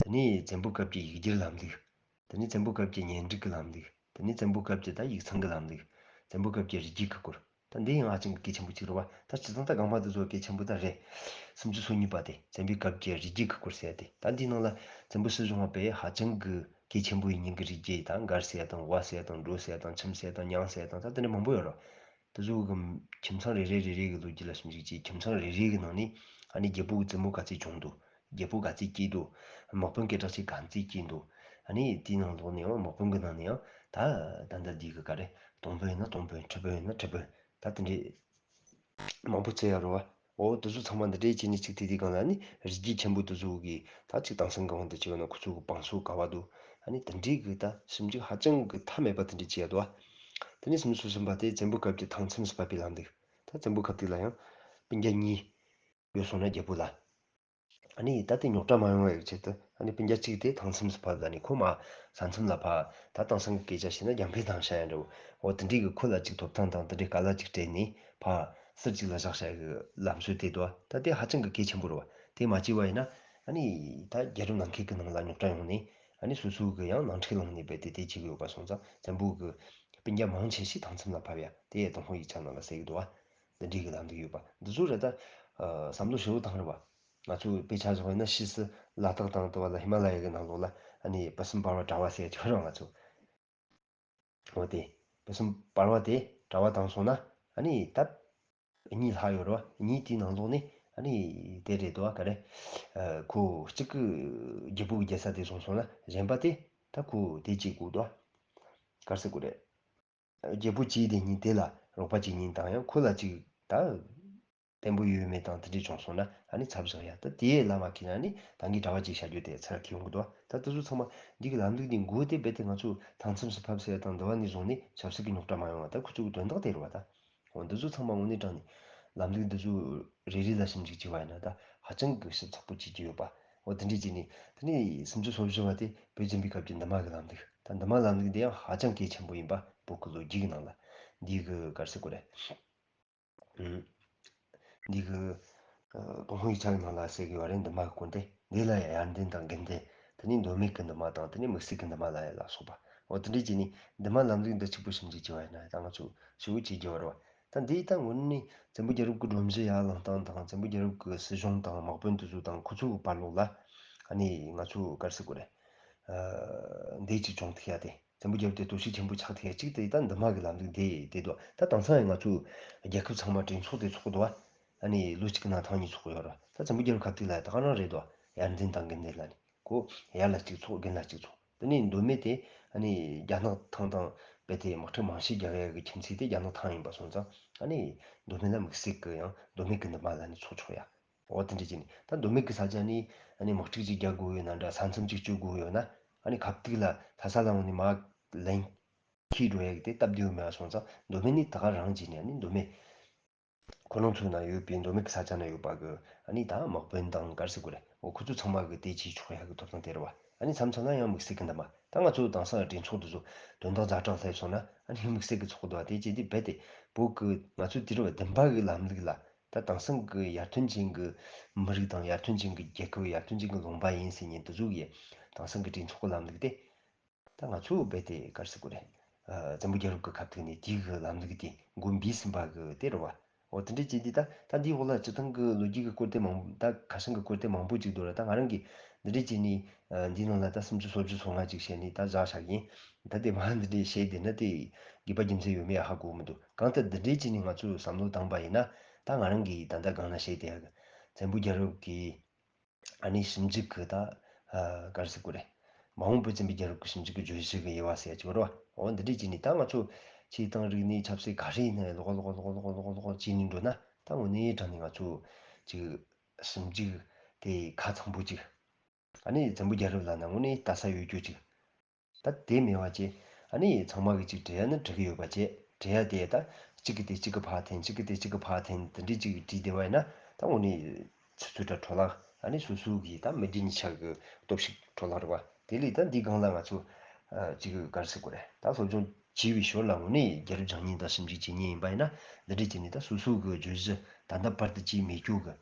དེ་ནས་བཙན་པོའི་སྐབས་ཀྱི་ཡིག་སྒྱུར་ལམ་ལུགས། དེ་ནས་བཙན་པོའི་སྐབས་ཀྱི་གཉེན་སྒྲིག་གི་ལམ་ལུགས། དེ་ནས་བཙན་པོའི་སྐབས་ཀྱི་ད་ཡིག་ཚང་གི་ལམ་ལུགས། བཙན་པོའི་སྐབས་ཀྱི་རིགས་རྒྱུད་ཀྱི་སྐོར། ད་འདི་ཡང་ཧ་ཅང་གི་གལ་ཆེན་པོ་གཅིག་རེད་བ། ད་སྤྱིར་བཏང་ད་གང་མ་དེ་ཚོ་གལ་ཆེན་པོ་ད་རེད། སུམ་ཅུ་སོ་གཉིས་པ་དེ་བཙན་པོའི་སྐབས་ཀྱི་རིགས་རྒྱུད་ཀྱི་སྐོར་ཟེར་ཡ་དེ། ད་འདིའི་ནང་ལ་བཙན་པོ་སྲིད་གཞུང་བ་པས་ཧ་ཅང་གི་གལ་ཆེན་པོ་ཡིན་མཁན་གྱི་རིགས་རྒྱུད། ད་མགར་ཟེར་ཡ་དང་ཝ་ཟེར་ཡ་དང་འབྲོ་ཟེར་ཡ་དང་ཁྱིམ་ཟེར་ཡ་དང་ཉང་ཟེར་ཡ་དང་ད་དེ་འདྲ་མང་པོ་ཡོད་རེད། དེ་ཚོ་གི་ཁྱིམ་ཚང་རེ་རེ་རེ་རེ་གི་ལོ་རྒྱུས་ལ་ཞིབ་འཇུག་བྱས། ཁྱིམ་ཚང་རེ་རེ་གི་ནང་ནས་ཨ་ནི་རྒྱལ་པོ་གི་བཙུན་མོ་ག་ཚོད་བྱུང་འདུག་རྒྱལ་པོ་ག་ཚོད་སྐྱེས་འདུག་དམག་དཔོན་སྐད་གྲགས་ཅན་ག་ཚོད་སྐྱེས་འདུག་ཨ་ནི་དེའི་ནང་ལོགས་ནས་ཡང་དམག་དཔོན་གི་ནང་ནས་ཡང་ད་ད་ལྟ་འདི་གི་ག་རེ། སྟོང་དཔོན་ཡིན་ན་སྟོང་དཔོན། ཁྲི་དཔོན་ཡིན་ན་ཁྲི་དཔོན། ད་དེ་འདྲའི་མང་པོ་བཙལ་ཡ་རེད་བ། འོ་དེ་ཚོ་ཚང་མ་འདི་འདྲའི་བྱས་ནས་གཅིག་དེ་དེའི་སྒང་ལ་ནི་རིགས་རྒྱུད་ཆེན་པོ་དེ་ཚོ་གི་ད་ཅིག་དེང་སང་གི་དབང་དུ་བྱས་པ་ན་ཁོ་ཚོ་གི་བང་སོ་ག་བ་འདུག་ཨ་ནི་དེ་འདྲའི་གི་ད་ཞིབ་འཇུག་ཧ་ཅང་གི་མཐའ་མེད་པ་དེ་འདྲ་བྱས་ཡ་འདུག་བ། དེ་ནས་སུམ་ཅུ་སོ་གསུམ་པ་དེ་བཙན་པོའི་སྐབས་ཀྱི་ཐང་མཚམས་སུ་ཕབ་པའི་ལམ་ལུགས། ད་བཙན་པོའི་སྐབས་དེ་ལ་ཡང་སྤུན་ཀྱག་གཉིས་ཡོད་སོང་ན་རྒྱལ་པོ་ལ། ཨ་ནི་ད་དེ་རྙོག་དྲ་མ་ཡོང་བའི་ཆེད་དུ་ཨ་ནི་སྤུན་ཀྱག་གཅིག་དེ་ཐང་མཚམས་སུ་ཕབ། ད་ནི་ཁོ་མར་ས་མཚམས་ལ་ཕར། ད་དེང་སང་གི་སྐད་ཆ་བཤད་ན་རྒྱང་འཕེན་བཏང་བཞག་ཡ་འདྲ་བོ། འོ་དེ་འདྲའི་གི་ཁོ་ལ་ཅིག་ཐོབ་ཐང་དང་དེ་འདྲའི་སྐལ་བ་ཅིག་སྤྲད་ནས་ཕར། ཟུར་གཅིག་ལ་བཞག་བྱ་གི་ལམ་སྲོལ་དེ་འདུག་བ། ད་དེ་ཧ་ཅང་གི་གལ་ཆེན་པོ་རེད་བ། དེ་མ་བྱས་པ་ཡིན་ན་ཨ་ནི་ད་རྒྱལ་རབས་ནང་ཁུལ་གི་ནང་ལ་རྙོག་དྲ་ཡོང་ནས་ཨ་ནི་སོ་སོ་གི་ཡང་ནང་འཁྲུག་ལངས་ནས་རྦད་དེ་དེ་བྱེད་གི་ཡོད་པ་སོང་ཙང་བཙན་པོ་གི་སྤུན་ཀྱག་མང་ཆེ་ཞིག་ཐང་མཚམས་ལ་ཕབ་ཡ་དེ་ཏུན་ཧོང་ཡིག་ཆ་ནང་ལ་གསལ་གི་འདུག་བ། འདི་འདྲའི་གི་ལམ་ལུགས་ཡོད་པ་འདི་ཚོ་རེད། ད་བསམ་བློ་ཞེ་པོ་བཏང་རེད་བ། ང་ཚོ་དཔེ་ཆ་བཞག་ཡིན་ན་ཕྱིས་སུ་ལ་དྭགས་དང་དུ་བ་ལ་ཧི་མ་ལ་ཡ་གི་ནང་ལོགས་ལ་ཨ་ནི་བུ་གསུམ་བར་བ་དྲ་བ་ཟེར་ཡ་ཅིག་ཡོད་རེད་བ། ང་ཚོ། འོ་དེ། བུ་གསུམ་བར་བ་དེ་དྲ་བ་བཏང་སོང་ན་ཨ་ནི་ད། གཉིས་ལྷག་ཡོད་རེད་བ། གཉིས་དེའི་ནང་ལོགས་ནས་ཨ་ནི་དེ་རེད་དོ་ག་རེ། ཨ་ཁོ་གཅིག་གི་རྒྱལ་པོ་གི་རྒྱལ་ས་དེ་བཟུང་སོང་ན་གཞན་པ་དེ་ད་ཁོ་དེ་གཅིག་དགོས་དོ། ག་རེ་ཟེར་དགོས་རེད། རྒྱལ་པོ་གཅིག་དེ་གཉིས་དེ་ལ་རོགས་པ་གཅིག་གཉིས་དང་ཡང་ཁོ་ལ་གཅིག་ད། བརྟན་པོ་ཡོད་མེད་དང་དེ་འདྲས་བྱུང་སོང་ན་ཨ་ནི་ཚབ་བཞག་ཡ། ད་དེའི་བླ་མ་ཁྱེད་ན་ནི་ད་གིན་གྲྭ་བ་གཅིག་བྱ་རྒྱུ་དེ་ཚར་ཁེལ་ཡོང་གི་འདུག་ད་དེ་ཚོ་ཚང་མ་འདི་གི་ལམ་ལུགས་འདི་འགོ་དེ་རྦད་དེ་ང་ཚོ་ཐང་མཚམས་སུ་ཕབ་ཟེར་ཡ་དང་འདི་བ་ནས་བཟུང་ནས་ཆབ་སྲིད་ཀྱི་རྙོག་དྲ་མ་ཡོང་བ་ད་ཁོ་ཚོ་གི་དོན་དག་དེ་རེད་བ། ད་འོ་འདི་ཚོ་ཚང་མ་དངོས་གནས་དྲང་ནས་ལམ་ལུགས་འདི་ཚོ་རེ་རེ་ལ་ཞིབ་འཇུག་བྱས་པ་ཡིན་ན་ད་ཧ་ཅང་གི་ཞིབ་ཚགས་པོ་བྱེད་ཀྱི་ཡོད་པ། འོ་དེ་འདྲས་བྱས་ནས་དེ་ནས་སུམ་ཅུ་སོ་བཞི་བ་དེ་བོད་བཙན་པོའི་སྐབས་ཀྱི་འདུལ་མ་གི་ལམ་ལུགས། ད་འདུལ་མ་ལམ་ལུགས་འདི་ཡང་ཧ་ཅང་གལ་ཆེན་པོ་ཡིན་པ་བོད་ཀྱི་ལོ་རྒྱུས་ཀྱི་ནང་ལ་འདི་གི་ག་རེ་ཟེར་དགོས་རེད། ཨུམ། འདི་གི་ཨ་ཏུན་ཧོང་ཡིག་ཆ་གི་ནང་ལ་གསལ་གི་ཡོད་རེད། འདུལ་མ་གི་སྐོར་འདི་འདི་ལ་ཡང་ཡར་ལྡན་དང་དགུ་ལྡན། དེ་ནས་མདོ་སྨད་ཀྱི་འདུལ་མ་དང་དེ་ནས་དམིགས་བསལ་གྱི་འདུལ་མ་ལ་ཡང་ལ་སོགས་པ། འོ་དེ་འདྲས་བྱས་ནས་འདུལ་མ་ལམ་ལུགས་འདི་གཅིག་པུ་ཞིབ་འཇུག་བྱས་པ་ཡིན་ན་ད་ང་ཚོ་ཞེ་པོ་བྱེད་རྒྱུ་ཡོད་རེད་བ། ད་འདི་ད་དངོས་གནས་བཙན་པོ་རྒྱལ་རབས་ཀྱི་སྒྲོམ་གཞི་ཡར་བླངས་སྟངས་དང་བཙན་པོ་རྒྱལ་རབས་ཀྱི་སྲིད་གཞུང་དང་དམག་དཔོན་དེ་ཚོ་དང་ཁོ་ཚོ་གི་བར་ལོགས་ལ་ཨ་ནི་ང་ཚོ་ག་རེ་ཟེར་དགོས་རེད། ཨ་འདི་གཅིག་བྱུང་ཐུབ་ཡ་དེ། བཙན་པོ་རྒྱལ་པོ་དེ་གཏོར་བཤིག་ཆེན་པོ་ཆགས་ཐུབ་ཡ་གཅིག་དེ་ད་འདུལ་མ་གི་ལམ་ལུགས་དེ་དེ་འདུག་ད་དེང་སང་ཡང་ང་ཚོ་རྒྱལ་ཁབ་ཚང་མ་གྲོས་ཚོགས་དེ་ཚོགས་འདུག་ཨ་ནི་ལོ་གཅིག་གི་ནང་ཐེངས་གཉིས་ཚོགས་ཡོད་རེད། ད་བཙན་པོ་རྒྱལ་པོ་སྐབས་དེ་ལ་ད་ག་རང་རེད་དོ། ཡར་ལྡན་དང་དགུ་ལྡན་ལ་ནི་ཁོ་ཡར་ལ་གཅིག་ཚོགས་དགུན་ལ་གཅིག་ཚོགས། དེ་ནས་མདོ་སྨད་དེ་ཨ་ནི་རྒྱ་ནག་ཐང་དང་རྦད་དེ་དམག་འཁྲུག་མང་ཤོས་རྒྱག་ཡ་གི་ཁྱིམ་མཚེས་དེ་རྒྱ་ནག་ཐང་ཡིན་པ་སོང་ཙང་ཨ་ནི་མདོ་སྨད་ལ་དམིགས་བསལ་གི་ཡང་མདོ་སྨད་གི་འདུལ་མ་ལ་ནི་ཚོགས་ཆོག་ཡ། འོ་དེ་འདྲ་བྱས་ནས་ད་མདོ་སྨད་ཀྱི་ས་ཆ་ནས་ཨ་ནི་དམག་འཁྲུག་ཅིག་རྒྱག་དགོས་ཡོད་ན་འདྲ། ས་མཚམས་ཅིག་གཅོད་དགོས་ཡོད་ན་ཨ་ནི་གབ་ཏིག་ལ་ལྷ་ས་ལ་འོང་ནས་མར་ལན་འཁྱེར་འགྲོ་ཡ་གི་དེ་སྟབས་བདེ་བོ་མེད་པ་སོང་ཙང་མདོ་སྨད་ནས་ད་ག་རང་བྱས་ནས་ཨ་ནི་མདོ་སྨད་ཁོ་རང་ཚོའི་ནང་ཡོད་པའི་མདོ་སྨད་ཀྱི་ས་ཆ་ན་ཡོད་པ་གི་ཨ་ནི་ད་དམག་དཔོན་དང་ག་རེ་ཟེར་དགོས་རེད། འོ་ཁོ་ཚོ་ཚང་མ་གི་དེ་བྱེད་ཆོག་ཡ་གི་ཐོབ་ཐང་དེ་རེད་བ། ཨ་ནི་མཚམས་མཚམས་ན་ཡང་དམིགས་བསལ་གི་འདུལ་མ། ད་ང་ཚོ་དེང་སང་གྲོས་ཚོགས་དེ་ཚོ་དོན་དག་ཛ་དྲག་སླེབས་སོང་ན་ཨ་ནི་དམིགས་བསལ་གི་ཚོགས་འདུ་བ་དེ་བྱས་ཏེ་རྦད་དེ་བོད་གི་ང་ཚོ་དུས་རབས་བདུན་པ་གི་ལམ་ལུགས་ལ། ད་དེང་སང་གི་ཡར་ཐོན་ཅན་གྱི་མི་རིགས་དང་ཡར་ཐོན་ཅན་གྱི་རྒྱལ་ཁབ། ཡར་ཐོན་ཅན་གྱི་ལུང་པ་ཡིན་ཟེར་མཁན་དེ་ཚོ་གི་དེང་སང་གི་གྲོས་ཚོགས་ཀྱི་ལམ་ལུགས་དེ་ད་ང་ཚོ་རྦད་དེ་ག་རེ་ཟེར་དགོས་རེད། ཨ་བཙན་པོ་རྒྱལ་རབས་ཀྱི་སྐབས་དེ་ནས་དེའི་གི་ལམ་ལུགས་དེ་འགོ་འབུས་ཟིན་པ་གི་དེ་རེད་བ། འོ་དེ་འདྲ་བྱས་དུས་ད་ད་འདིའི་འོག་ལ་སྤྱིར་བཏང་གི་ལོ་རྒྱུས་ཀྱི་སྐོར་དེ་མང་ད་ཁ་བྱང་གི་སྐོར་དེ་མང་པོ་ཅིག་འདུག་ར། ད་ང་རང་གིས་འདི་འདྲ་བྱས་ནས་ཨ་འདིའི་ནང་ལ་ད་སུམ་ཅུ་སོ་བཅུ་སོ་ལྔ་ཅིག་བཤད་ནས་ད་བཞག་བཞག་ཡིན། ད་དེ་མ་འདི་འདྲ་བཤད་བསྡད་ན་དེ་དགོས་པ་རྒྱུ་མཚན་ཡོད་མེད་ཧ་གོ་མི་འདུག་གང་ལྟར་འདི་འདྲ་བྱས་ནས་ང་ཚོས་བསམ་བློ་བཏང་པ་ཡིན་ན། ད་ང་རང་གིས་ད་ལྟ་སྒང་ལ་བཤད་བསྡད་ཡ་གི་བཙན་པོ་རྒྱལ་རབས་ཀྱི་ཨ་ནི་ཞིབ་འཇུག་གི་ད་ཨ་ག་རེ་ཟེར་དགོས་རེད། མ་འོངས་པའི་བཙན་པོའི་རྒྱལ་རབས་ཀྱི་ཞིབ་འཇུག་གི་བརྗོད་གཞི་གི་དབྱེ་བ་ཟེར་ཡ་ཅིག་ཡོད་རེད་བ། འོ་འདི་འདྲས་བྱས་ནས་ད་ང་ཚོ་ཆོས་དང་རིག་གནས་ཆབ་སྲིད་ག་རེ་ཡིན་ན་ཡང་ལོག་ལོག་ལོག་ལོག་ལོག་ལོག་བྱས་ནས་འགྲོ་ན་ད་དངོས་གནས་དྲང་ནས་ང་ཚོ་ཅིག་ཞིབ་འཇུག་དེ་ཁ་ཚང་པོ་ཅིག་ཨ་ནི་བཙན་པོ་རྒྱལ་རབས་ལབ་ན་དངོས་གནས་ལྟ་ས་ཡོད་རྒྱུ་ཅིག་ད་དེ་མེད་པ་བྱས། ཨ་ནི་ཚང་མ་གིས་ཅིག་འབྲི་ཡ་ནི་འབྲི་གི་ཡོད་པ་བྱས། འབྲི་ཡ་དེ་ད་གཅིག་གིས་དེ་གཅིག་གི་ཕར་འཐེན། གཅིག་གིས་དེ་གཅིག་གི་ཕར་འཐེན། དེ་འདྲས་ཅིག་བྲིས་བསྡད་པ་ཡིན་ན་ད་དངོས་གནས་ཆུ་ཚོད་འདྲ་འཕྲོ་བརླག་ཨ་ནི་སོ་སོ་གི་ད་མི་རྒྱུ་གཉིས་ཆ་གི་སྟོབས་ཤུགས་འཕྲོ་བརླག་རེད་བ། དེ་ལས་ད་འདི་སྒང་ལ་ང་ཚོ་ཨ་ཅིག་ག་རེ་ཟེར་དགོས་རེད། ད་སློབ་སྦྱོང་བྱས་པའི་ཞོར་ལ་དངོས་གནས་རྒྱལ་རབས་སྦྱང་མཁན་དང་ཞིབ་འཇུག་བྱེད་མཁན་ཡིན་པ་ཡིན་ན་འདི་འདྲས་བྱས་ནས་ད་སོ་སོ་གི་བརྗོད་གཞི་ད་ལྟ་བར་དུ་བྱས་མེད་རྒྱུ་གི་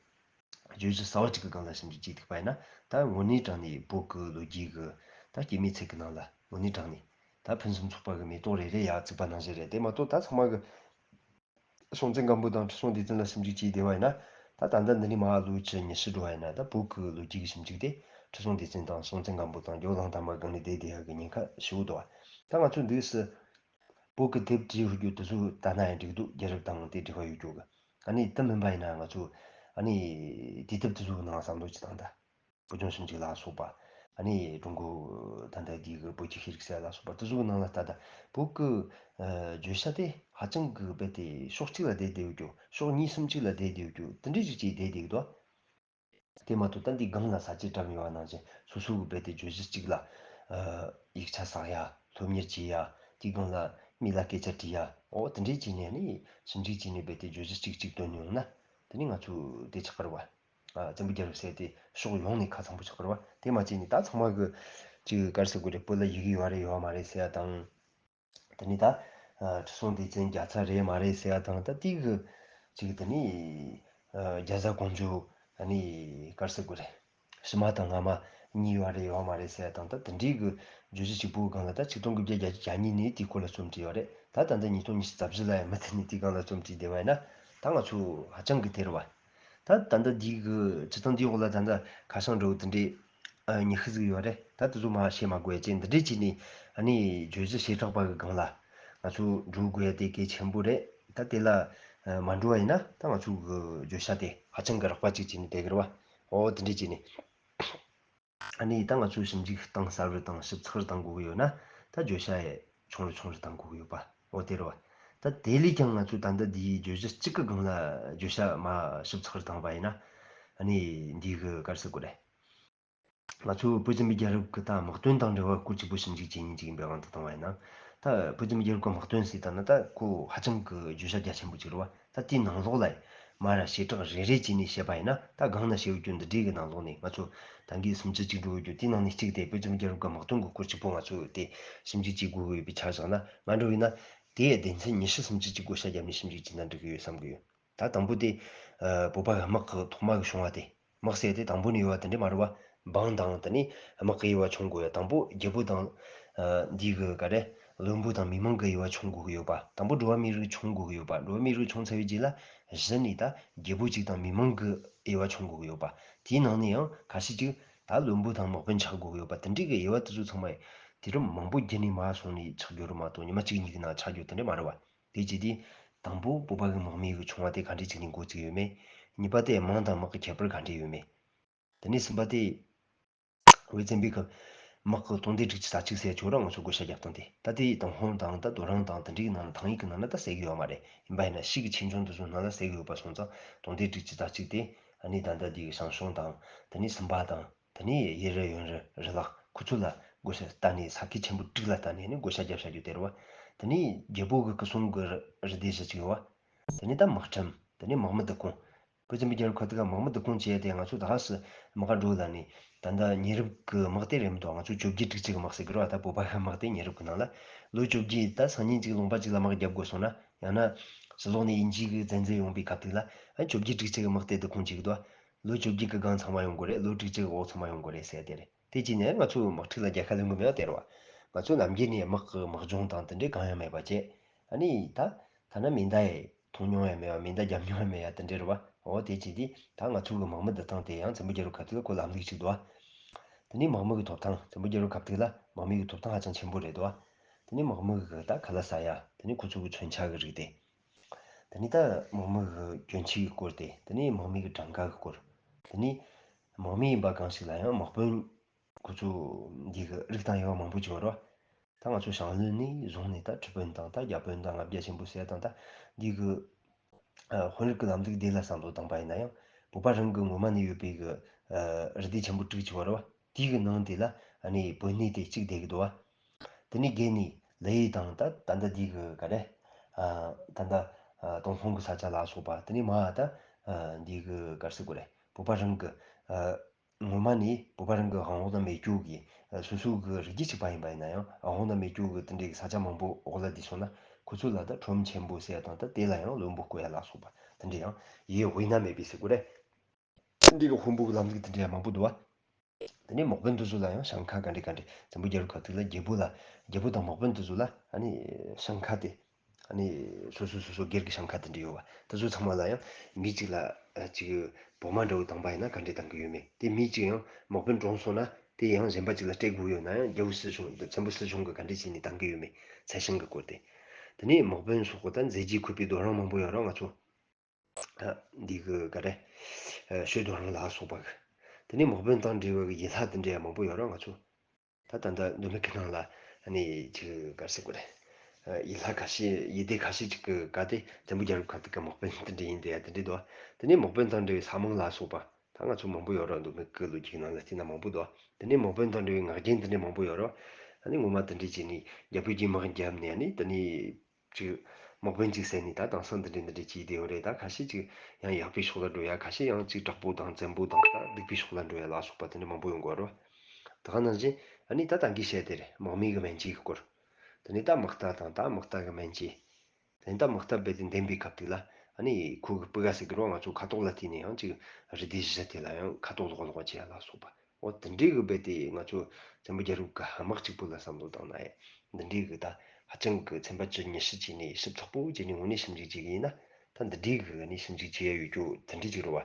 བརྗོད་གཞི་གསར་བ་གཅིག་གི་སྒང་ལ་ཞིབ་འཇུག་བྱས་ཐུབ་པ་ཡིན་ན། ད་དངོས་གནས་དྲང་ནས་བོད་ཀྱི་ལོ་རྒྱུས་ཀྱི་ད་སྐྱེས་མའི་ཚིག་གི་ནང་ལ་དངོས་གནས་དྲང་ནས་ད་ཕུན་སུམ་ཚོགས་པ་གི་མེ་ཏོག་རེ་རེ་ཡར་བཙུགས་པ་ནང་བཞིན་རེད། དེ་མ་གཏོགས་ད་ཚང་མ་གི་སྲོང་བཙན་སྒམ་པོ་དང་ཁྲི་སྲོང་ལྡེ་བཙན་ལ་ཞིབ་འཇུག་བྱས་བསྡད་པ་ཡིན་ན། ད་ད་ལྟ་འདི་ནས་མར་ལོ་བཅུ་ཉི་ཤུ་འགྲོ་བ་ཡིན་ན་ད་བོད་ཀྱི་ལོ་རྒྱུས་ཀྱི་ཞིབ་འཇུག་དེ་ཁྲི་སྲོང་ལྡེ་བཙན་དང་སྲོང་བཙན་སྒམ་པོ་དང་ཇོ་བོ་གླང་དར་མ་སྒང་ནས་བསྡད་བསྡད་ཡག་གི་ཉེན་ཁ་ཞེ་པོ་འདུག་ད་ང་ཚོ་འདུག་སེ་བོད་ཀྱི་དེབ་བྲིས་ཡོད་རྒྱུ་དེ་ཚོ་ལྟ་ན་ཡང་འགྲིག་འདུག་རྒྱལ་རབས་དང་དེ་འབྲེལ་བ་ཡོད་རྒྱུ་གི། ཨ་ནི་དེ་མིན་པ་ཡིན་ན་ང་ཚོ་ཨ་ནི་དུས་དེབ་དེ་ཚོའི་ནང་བསམ་བློ་ཅིག་བཏང་ད། བོད་ལྗོངས་ཞིབ་འཇུག་ལ་སོགས་པ། ཨ་ནི་ཀྲུང་གོ་ད་ལྟ་འདི་གི་བོད་ཀྱི་ཤེས་རིག་ཟེར་ཡ་ལ་སོགས་པ་དེ་ཚོའི་ནང་ལ་ལྟ་ད། བོད་ཀྱི་ཨ་བརྗོད་བྱ་དེ་ཧ་ཅང་གི་རྦད་དེ་ཕྱོགས་གཅིག་ལ་བསྡད་བསྡད་ཡོད་རྒྱུ། ཕྱོགས་གཉིས་གསུམ་གཅིག་ལ་བསྡད་བསྡད་ཡོད་རྒྱུ་དེ་འདྲའི་ཅིག་ཅིག་བསྡད་བསྡད་ཀྱི་འདུག་དེ་མ་གཏོགས་ད་འདི་སྒང་ལ་ས་བཅད་བཀྲམ་ཡོད་པ་ནང་བཞིན་སོ་སོ་གི་རྦད་དེ་བརྗོད་གཞི་གཅིག་ལ་ཨ་ཡིག་ཆ་བསགས་ཡ། སློབ་གཉེར་བྱེད་ཡ། དེའི་སྒང་ལ་མི་ལ་སྐད་ཆ་དྲིས་ཡ། འོ་དེ་འདྲའི་བྱས་ནས་ནི་ཞིབ་འཇུག་བྱས་ནས་རྦད་དེ་བརྗོད་གཞི་གཅིག་གཅིག་བཏོན་ཡོང་ན་དེ་ནི་ང་ཚོ་དེ་ཆགས་ཀྱི་རེད་བ། ཨ་བཙན་པོ་རྒྱལ་རབས་ཟེར་དེ་ཕྱོགས་ཡོངས་ནས་ཁ་ཚང་པོ་ཆགས་ཀྱི་རེད་བ། དེ་མ་བྱས་ནས་ད་ཚང་མ་གི་ཅིག་ག་རེ་ཟེར་དགོས་རེད། བོད་ལ་ཡི་གེ་ཡོད་རེད་ཡོད་མ་རེད་ཟེར་ཡ་དང་། དེ་ནས་ད་ཨ་ཁྲི་སྲོང་ལྡེ་བཙན་རྒྱལ་ཚབ་རེད་མ་རེད་ཟེར་ཡ་དང་། ད་དེ་གི་ གཅིག་དེ་ནི་ཨ་རྒྱ་བཟའ་ཀོང་ཇོ་ཨ་ནི་ག་རེ་ཟེར་དགོས་རེད། ཕྱི་མ་དང་སྔ་མ་གཉིས་ཡོད་རེད་ཡོད་མ་རེད་ཟེར་ཡ་དང་། ད་དེ་འདྲའི་གི་བརྗོད་གཞི་གཅིག་པུའི་སྒང་ལ་ད་ཆིག་སྟོང་དགུ་བརྒྱ་བརྒྱད་ཅུ་གྱ་གཉིས་ནས་དེའི་སྐོར་ལ་རྩོམ་བྲིས་ཡོད་རེད། ད་ད་ལྟ་ཉིས་སྟོང་ཉི་ཤུ་རྩ་བཞི་ལ་ཡང་མུ་མཐུད་ནས་དེའི་སྒང་ལ་རྩོམ་བྲིས་བསྡད་པ་ཡིན་ན། ད་ང་ཚོ་ཧ་ཅང་གི་དེ་རེད་བ། ད་ད་ལྟ་འདིའི་གི་སྤྱིར་བཏང་འདིའི་འོག་ལ་ད་ལྟ་ཁ་བྱང་འདྲ་བོ་དེ་འདྲའི་ཨ་ཉི་ཤུ་ཟིག་ཡོད་རེད། ད་དེ་ཚོ་མར་བཤད་མ་དགོས་ཡ་ཅིག་འདི་འདྲས་བྱས་ནས་ཨ་ནི་བརྗོད་གཞི་བྱེ་བྲག་པ་གི་སྒང་ལ་ང་ཚོ་འགྲོ་དགོས་ཡ་དེ་གལ་ཆེན་པོ་རེད། ད་དེ་ལ་ཨ་མ་འགྲོ་བ་ཡིན་ན་ད་ང་ཚོ་གི་བརྗོད་བྱ་དེ་ཧ་ཅང་གི་རགས་པ་ཅིག་བྱས་ནས་བསྡད་གི་རེད་བ། འོ་དེ་འདྲས་བྱས་ནས་ཨ་ནི་ད་ང་ཚོ་ཞིབ་འཇུག་གཏིང་ཟབ་རུ་དང་ཞིབ་ཚགས་རུ་གཏང་དགོས་གི་ཡོད་ན། ད་བརྗོད་བྱ་ཡི་ཆུང་རུ་ཆུང་རུ་གཏང་དགོས་གི་ཡོད་པ། འོ་དེ་རེད་བ། ད་དེ་ལས་ཀྱང་ང་ཚོས་ད་ལྟ་འདིའི་བརྗོད་གཞི་གཅིག་གི་སྒང་ལ་བརྗོད་བྱ་མར་ཞིབ་ཚགས་རུ་བཏང་བ་ཡིན་ན། ཨ་ནི་འདི་གི་ག་རེ་ཟེར་དགོས་རེད། ང་ཚོའི་བོད་བཙན་པོའི་རྒྱལ་རབས་ཀྱི་ད་དམག་དོན་དང་འབྲེལ་བ་སྐོར་གཅིག་པུ་ཞིབ་འཇུག་བྱེད་མཁན་ཅིག་ཡིན་པའི་དབང་དུ་བཏང་བ་ཡིན་ན། ད་བོད་བཙན་པོའི་རྒྱལ་རབས་ཀྱི་དམག་དོན་ཟེར་ད་ནི་ད་ཁོ་ཧ་ཅང་གི་བརྗོད་བྱ་རྒྱ་ཆེན་པོ་ཅིག་རེད་བ། ད་དེའི་ནང་ལོགས་ལ་མར་བྱེ་བྲག་རེ་རེ་བྱས་ནས་བཤད་པ་ཡིན་ན། ད་སྒང་ན་བཤད་ཡོད་རྒྱུ་འདི་འདྲའི་གི་ནང་ལོགས་ནས་ང་ཚོ་ད་གིན་སུམ་ཅུ་གཅིག་འགྲོ་ཡོད་རྒྱུ་དེའི་ནང་ནས་གཅིག་དེ་བོད་བཙན་པོའི་རྒྱལ་རབས་ཀྱི་དམག་དོན་གྱི་སྐོར་གཅིག་པོ་ང་ཚོས་དེ་ཞིབ་འཇུག་བྱེད་དགོས་ཀྱི་ཡོད་པའི་ཆ་བཞག་ན། མ་འགྲོ་བས་ན་དེའི་སྡེ་ཚན་ཉི་ཤུ་སུམ་ཅུ་ཅིག་བགོ་བཤའ་བརྒྱབ་ནས་ཞིབ་འཇུག་བྱས་ན་འགྲིག་གི་ཡོད་བསམ་གི་ཡོད། ད་དང་པོ་དེ་ཨ་བོད་པ་གི་དམག་གི་ཐོག་མ་གི་བྱུང་བ་དེ། དམག་ཟེར་དེ་དང་པོ་ནས་ཡོད་པ་དེ་འདྲས་མ་རེད་བ། འབངས་དང་དེ་ནས་དམག་གི་དབྱེ་བ་མཚོན་དགོས་ཡ། དང་པོ་རྒྱལ་པོ་དང་ཨ་འདི་གི་ག་རེ། བློན་པོ་དང་མི་མང་གི་དབྱེ་བ་མཚོན་དགོས་ཀྱི་ཡོད་པ། དང་པོ་འགྲོ་བ་མིའི་རིགས་མཚོན་དགོས་ཀྱི་ཡོད་པ། འགྲོ་བ་མིའི་རིགས་མཚོན་ཚར་བའི་རྗེས་ལ་གཞི་ནས་ད་རྒྱལ་པོ་གཅིག་དང་མི་མང་གི་དབྱེ་བ་མཚོན་དགོས་ཀྱི་ཡོད་པ། དེའི་ནང་ནས་ཡང་ཁ་ཤས་ཅིག་ད་བློན་པོ་དང་དམག་དཔོན་ཆགས་དགོས་ཀྱི་ཡོད་པ། དེ་འདྲའི་གི་དབྱེ་བ་དེ་ཚོ་ཚང་མ་དུས་རབས་མང་པོ་བརྒྱུད་ནས་མར་སོང་ནས་ཆགས་རྒྱུ་རེད་མ་གཏོགས་ཉི་མ་གཅིག་གཉིས་ཀྱི་ནང་ཆགས་རྒྱུ་དེ་འདྲས་མ་རེད་བ། དེ་བྱས་དུས་དང་པོ་བོད་པ་གི་དམག་མི་གི་བྱུང་བ་དེ་ག་འདྲས་ཅིག་ནས་འགོ་བཙུགས་ཡོད་མེད། གཉིས་པ་དེ་དམངས་དང་དམག་གི་ཁྱད་པར་ག་འདྲས་ཡོད་མེད། དེ་ནས་གསུམ་པ་དེ་བོད་བཙན་པོའི་གི་དམག་གི་སྟོང་སྡེ་དྲུག་ཅུ་རྩ་གཅིག་ཟེར་ཁྱོད་རང་ང་ཚོ་བགོ་བཤའ་རྒྱབ་སྟངས་དེ། ད་དེ་ཏུན་ཧོང་དང་ད་རྡོ་རིང་དང་དེ་འདྲའི་གི་ནང་ལ་ཐང་ཡིག་གི་ནང་ལ་ད་གསལ་གི་ཡོད་མ་རེད། ཡིན་པ་ཡིན་ན་ཤིག་གི་ཆོས་འབྱུང་དེ་ཚོ་ནང་ལ་གསལ་གི་ཡོད་པ་སོང་ཙང་། སྟོང་སྡེ་དྲུག་ཅུ་རྩ་གཅིག་དེ་ཨ་ནི་ད་ལྟ་དེ་གི་ཞང་ཞུང་དང་། དེ་ནས་སུམ་པ་དང་། དེ་ནས་ཡེ་རི་ཡོན་རི་རི་ལག་ཁོ་ཚོ་ལ་བགོ་བཤའ་བཏང་ནས། ས་ཁུལ་ཆེན་པོ་དྲུག་ལ་བཏང་ནས་ནི་བགོ་བཤའ་བརྒྱབ་བཞག་རྒྱུ་དེ་རེད་བ། དེ་ནས་རྒྱལ་པོ་གི་སྐུ་སྲུང་གི་རུ་རུ་སྡེ་བཞི་ཅིག་ཡོད་བ། དེ་ནས་ད་དམག་ཁྲིམས། དེ་ནས་དམག་མི་བསྡུ་སྐོང་། བོད་བཙན་པོའི་རྒྱལ་རབས་ཁ་ཐུག་ག་དམག་མི་བསྡུ་སྐོང་བྱེད་ཡ་དེ་ང་ཚོ་ད་ག་སེ་དམག་སྒར་འགྲོ་ལ་ནི་ད་ལྟ་ཉེ་རབས་ཀྱི་དམག་དེ་རེད་མི་འདུག་ང་ཚོ་བཅོ་བརྒྱད་དྲུག་ཅུ་གི་དམག་ཟེར་གི་རེད་བ། ད་བོད་པ་གི་དམག་དེ་ཉེ་རབས་ཀྱི་ནང་ལ་ལོ་བཅོ་བརྒྱད། ད་སང་ཉིན་གཅིག་ལུང་པ་གཅིག་ལ་དམག་རྒྱབ་དགོས་སོང་ན། ཡང་ན་ཕྱི་ལོགས་ནས་དབྱིན་ཇི་གི་བཙན་འཛུལ་ཡོང་པའི་སྐབས་དེ་ལ། ཨ་བཅོ་བརྒྱད་དྲུག་ཅུ་གི་དམག་དེ་བསྡུ་སྐོང་བྱེད་གི་འདུག་ལོ་བཅོ་བརྒྱད་ཀྱི་སྒང་ཚང་མ་ཡོང་དགོས་རེད། ལོ་དྲུག་ཅུ་གི་འོག་ཚང་མ་ཡོང་དགོས་རེད་ཟེར་དེ་རེད། དེ་བྱས་ནས་ང་ཚོའི་དམག་འཁྲུག་ལ་རྒྱལ་ཁ་ལེན་གི་མེད་པ་དེ་རེད་བ། ང་ཚོ་ནམ་རྒྱུན་ནས་དམག་གི་དམག་སྦྱོང་དང་དེ་འདྲའི་གང་ཡང་མེད་པ་བྱས། ཨ་ནི་ད་ཐ་ན་མེ་མདའ་ཡི་མཐོང་མྱོང་ཡང་མེད་པ། མེ་མདའ་རྒྱབ་མྱོང་ཡང་མེད་ཡ་དེ་འདྲ་རེད་བ། འོ་དེ་བྱས་དུས་ད་ང་ཚོ་གི་དམག་མི་བསྡུ་སྟངས་དེ་ཡང་བཙན་པོའི་རྒྱལ་རབས་ཁ་ཐུག་ལ་ཁོ་ལམ་ལུགས་ཅིག་འདུག་བ། དེ་ནས་དམག་མི་གི་ཐོབ་ཐང་། བཙན་པོའི་རྒྱལ་རབས་ཁ་ཐུག་ལ་དམག་མི་གི་ཐོབ་ཐང་ཧ་ཅང་ཆེན་པོ་རེད་འདུག་བ། དེ་ནས་དམག་མི་གི་ད་ཁ་ལག་ཟ་ཡ། དེ་ནས་ཁོ་ཚོ་གི་མཚོན་ཆ་གི་རིགས་དེ། དེ་ནས་ད་དམག་མི་གི་གྱོན་ཆས་ཀྱི་སྐོར་དེ། དེ་ནས་དམག་མི་གི་གྲངས་ཀ་གི་སྐོར། དེ་ནས་དམག་མི་ཡིན་པ་གང་ཞིག་ལ་ཡང་དམག་དཔོན། ཁོ་ཚོ་འདི་གི་རིགས་དང་དབྱེ་བ་མང་པོ་ཅིག་ཡོད་རེད་བ། ད་ང་ཚོ་ཞང་བློན་ནས་བཟུང་ནས་ད་ཁྲི་དཔོན་དང་ད་རྒྱ་དཔོན་དང་ལྔ་བརྒྱ་ཆེན་པོ་ཟེར་ཡ་དང་། ད་འདི་གི་ཨ་དཔོན་རིགས་ཀྱི་ལམ་ལུགས་འདི་ལ་བསམ་བློ་བཏང་པ་ཡིན་ན་ཡང་། བོད་པ་རང་གི་ངོ་མ་ནས་ཡོད་པའི་གི་ཨ་རུ་སྡེ་ཆེན་པོ་དྲུག་ཅིག་ཡོད་རེད་བ། དེའི་གི་ནང་དེ་ལ་ཨ་ནི་བོད་གནས་དེ་གཅིག་བསྡད་ཀྱི་འདུག་བ། དེ་ནས་བརྒྱད་ནས་ལི་ཡུལ་དང་། ད་ད་ལྟ་འདི་གི་ག་རེ། ཨ་ད་ལྟ་ཨ་ཏུན་ཧོང་གི་ས་ཆ་ལ་སོགས་པ། དེ་ནས་མར་ད་ཨ་འདི་གི་ག་རེ་ཟེར་དགོས་རེད། བོད་པ་རང་གི་ཨ་ངོ་མ་ནས་བོད་པ་རང་གི་དབང་འོག་ན་མེད་རྒྱུ་གི། ཨ་སོ་སོ་གི་རིགས་རྒྱུད་གཅིག་པ་ཡིན་པ་ཡིན་ན་ཡང་། ཨ་དབང་འོག་ན་མེད་རྒྱུ་གི་དེ་འདྲའི་གི་ས་ཆ་མང་པོ་འོག་ལ་བསྡད་སོང་ན། ཁོ་ཚོ་ལ་ད་ཁྲོམ་ཆེན་པོ་ཟེར་ཡ་དང་། ད་དེ་ལ་ཡང་བློན་པོ་བསྐོ་ཡ་ལ་སོགས་པ་དེ་འདྲ་ཡང་། ཡེ་དབུས་ན་མེད་པའི་ཟེར་དགོས་རེད། དེ་འདྲའི་གི་དཔོན་པོ་གི་ལམ་ལུགས་དེ་འདྲ་ཡང་མང་པོ་འདུག་བ། དེ་ནས་དམག་དཔོན་དེ་ཚོ་ལ་ཡང་ཞིང་ཁ་ག་འདྲ་ག་འདྲ། བཙན་པོའི་རྒྱལ་རབས་སྐབས་དེ་ལ་རྒྱལ་པོ་ལ། རྒྱལ་པོ་དང་དམག་དཔོན་དེ་ཚོ་ལ་ཨ་ནི་ཞིང་ཁ་དེ། ཨ་ནི་སོ་སོ་སོ་སོ་སྒེར་གྱི་ཞིང་ཁ་དེ་འདྲ་ཡོད་བ། དེ་ཚོ་ཚང་མ་ལ་ཡང་མི་གཅིག་ལ་ཨ་གཅིག་བོགས་མ་འདྲ་བོ་བཏང་པ་ཡིན་ན་ག་འདྲས་བཏང་གི་ཡོད་མེད། དེ་མི་གཅིག་ཡང་དམག་དཔོན་གྲོངས་སོང་ན་དེ་ཡང་གཞན་པ་གཅིག་ལ་སྤྲད་དགོས་ཡོད་ན་ཡང་། རྒྱལ་པོ་སྲིད་གཞུང་། བཙན་པོ་སྲིད་གཞུང་གིས་ག་འདྲས་བྱས་ནས་བཏང་གི་ཡོད་མེད། ཚད་ཞིང་གི་སྐོར་དེ། དེ་ནས་དམག་དཔོན་སོགས་གི་ད་མཛད་རྗེས་འཁོད་པའི་རྡོ་རིང་མང་པོ་ཡོད་རེད་བ། ང་ཚོ་ཨ་འདི་གི་ག་རེ། ཨ་ཤོད་རྡོ་རིང་ལ་སོགས་པ་གི། དེ་ནས་དམག་དཔོན་དང་འབྲེལ་བའི་གི་ཡུལ་ལྷ་དེ་འདྲ་ཡང་མང་པོ་ཡོད་རེད་བ། ང་ཚོ་ད་ད་ལྟ་མདོ་སྨད་ཀྱི་ནང་ལ་ཨ་ནི་ཅིག་ག་རེ་ཟེར་དགོས་རེད། ཨ་ཡུལ་ལྷ་ཁ་ཤས། ཡུལ་སྡེ་ཁ་ཤས་ཅིག་གི་ག་དེ་བཙན་པོའི་རྒྱལ་རབས་ཁ་ཐུག་གི་དམག་དཔོན་དེ་འདྲ་ཡིན་བསྡད་ཡ་དེ་འདྲ་འདུག་བ། དེ་ནས་དམག་དཔོན་དང་འབྲེལ་བའི་ས་མིང་ལ་སོགས་པ། ད་ང་ཚོ་མང་པོ་ཡོད་རེད། མདོ་སྨད་ཀྱི་ལོ་རྒྱུས་ནང་ལ་བལྟས་ན་མང་པོ་འདུག་བ། དེ་ནས་དམག་དཔོན་དང་འབྲེལ་བའི་ངག་རྒྱུན་དེ་འདྲ་མང་པོ་ཡོད་རེད་བ། ཨ་ནི་ངོ་མ་དེ་འདྲ་བྱས་ནས་རྒྱལ་པོ་གིས་དམག་བརྒྱབ་ནས། ཨ་ནི་དེ་ནས་ཅིག་དམག་དཔོན་ཅིག་བསད་ནས་ད་དེང་སང་འདི་འདྲ་འདི་འདྲ་བྱས་བསྡད་ཡོད་རེད། ད་ཁ་ཤས་ཅིག་ཡང་ཡག་པའི་ཕྱོགས་ལ་འགྲོ་ཡ། ཁ་ཤས་ཡང་ཅིག་དྲག་པོ་དང་བཙན་པོ་དང་ད་སྡིག་པའི་ཕྱོགས་ལ་འགྲོ་ཡ་ལ་སོགས་པ་དེ་འདྲ་མང་པོ་ཡོང་གི་ཡོད་རེད་བ། ད་ག་ནང་བཞིན་ཨ་ནི་ད་ད་གིན་བཤད་དེ་རེད། དམག་མི་གི་སྨན་དཔྱད་ཀྱི་སྐོར། དེ་ནས་ད་དམག་རྟ་དང་། ད་དམག་རྟ་གི་སྨན་དཔྱད། དེ་ནས་ད་དམག་རྟ་རྦད་དེ་འདེམས་པའི་སྐབས་དེ་ལ་ ཨ་ནི་ཁོ་གི་སྤུ་ག་ཟེར་གི་རོ། ང་ཚོ་ཁ་དོག་ལ་བལྟས་ནས་ཡང་ཅིག་རུས་སྡེ་བཞི་དེ་ལ་ཡང་ཁ་དོག་ལོག་ལོག་བྱེད་ཡ་ལ་སོགས་པ། འོ་དེ་འདྲའི་གི་རྦད་དེ་ང་ཚོ་བཙན་པོ་རྒྱལ་རབས་ཀྱི་དམག་གཅིག་པུ་ལ་བསམ་བློ་བཏང་ན་ཡང་འདི་འདྲའི་གི་ད་ཧ་ཅང་གི་ཚན་པ་བཅུ་ཉི་ཤུ་བྱས་ནས་ཞིབ་ཚགས་པོ་བྱས་ནས་དངོས་གནས་ཞིབ་འཇུག་བྱེད་གི་ཡིན་ན། ད་འདི་འདྲའི་གི་ནས་ཞིབ་འཇུག་བྱེད་ཡ་ཡོད་རྒྱུ་དེ་འདྲའི་ཅིག་རེད་བ།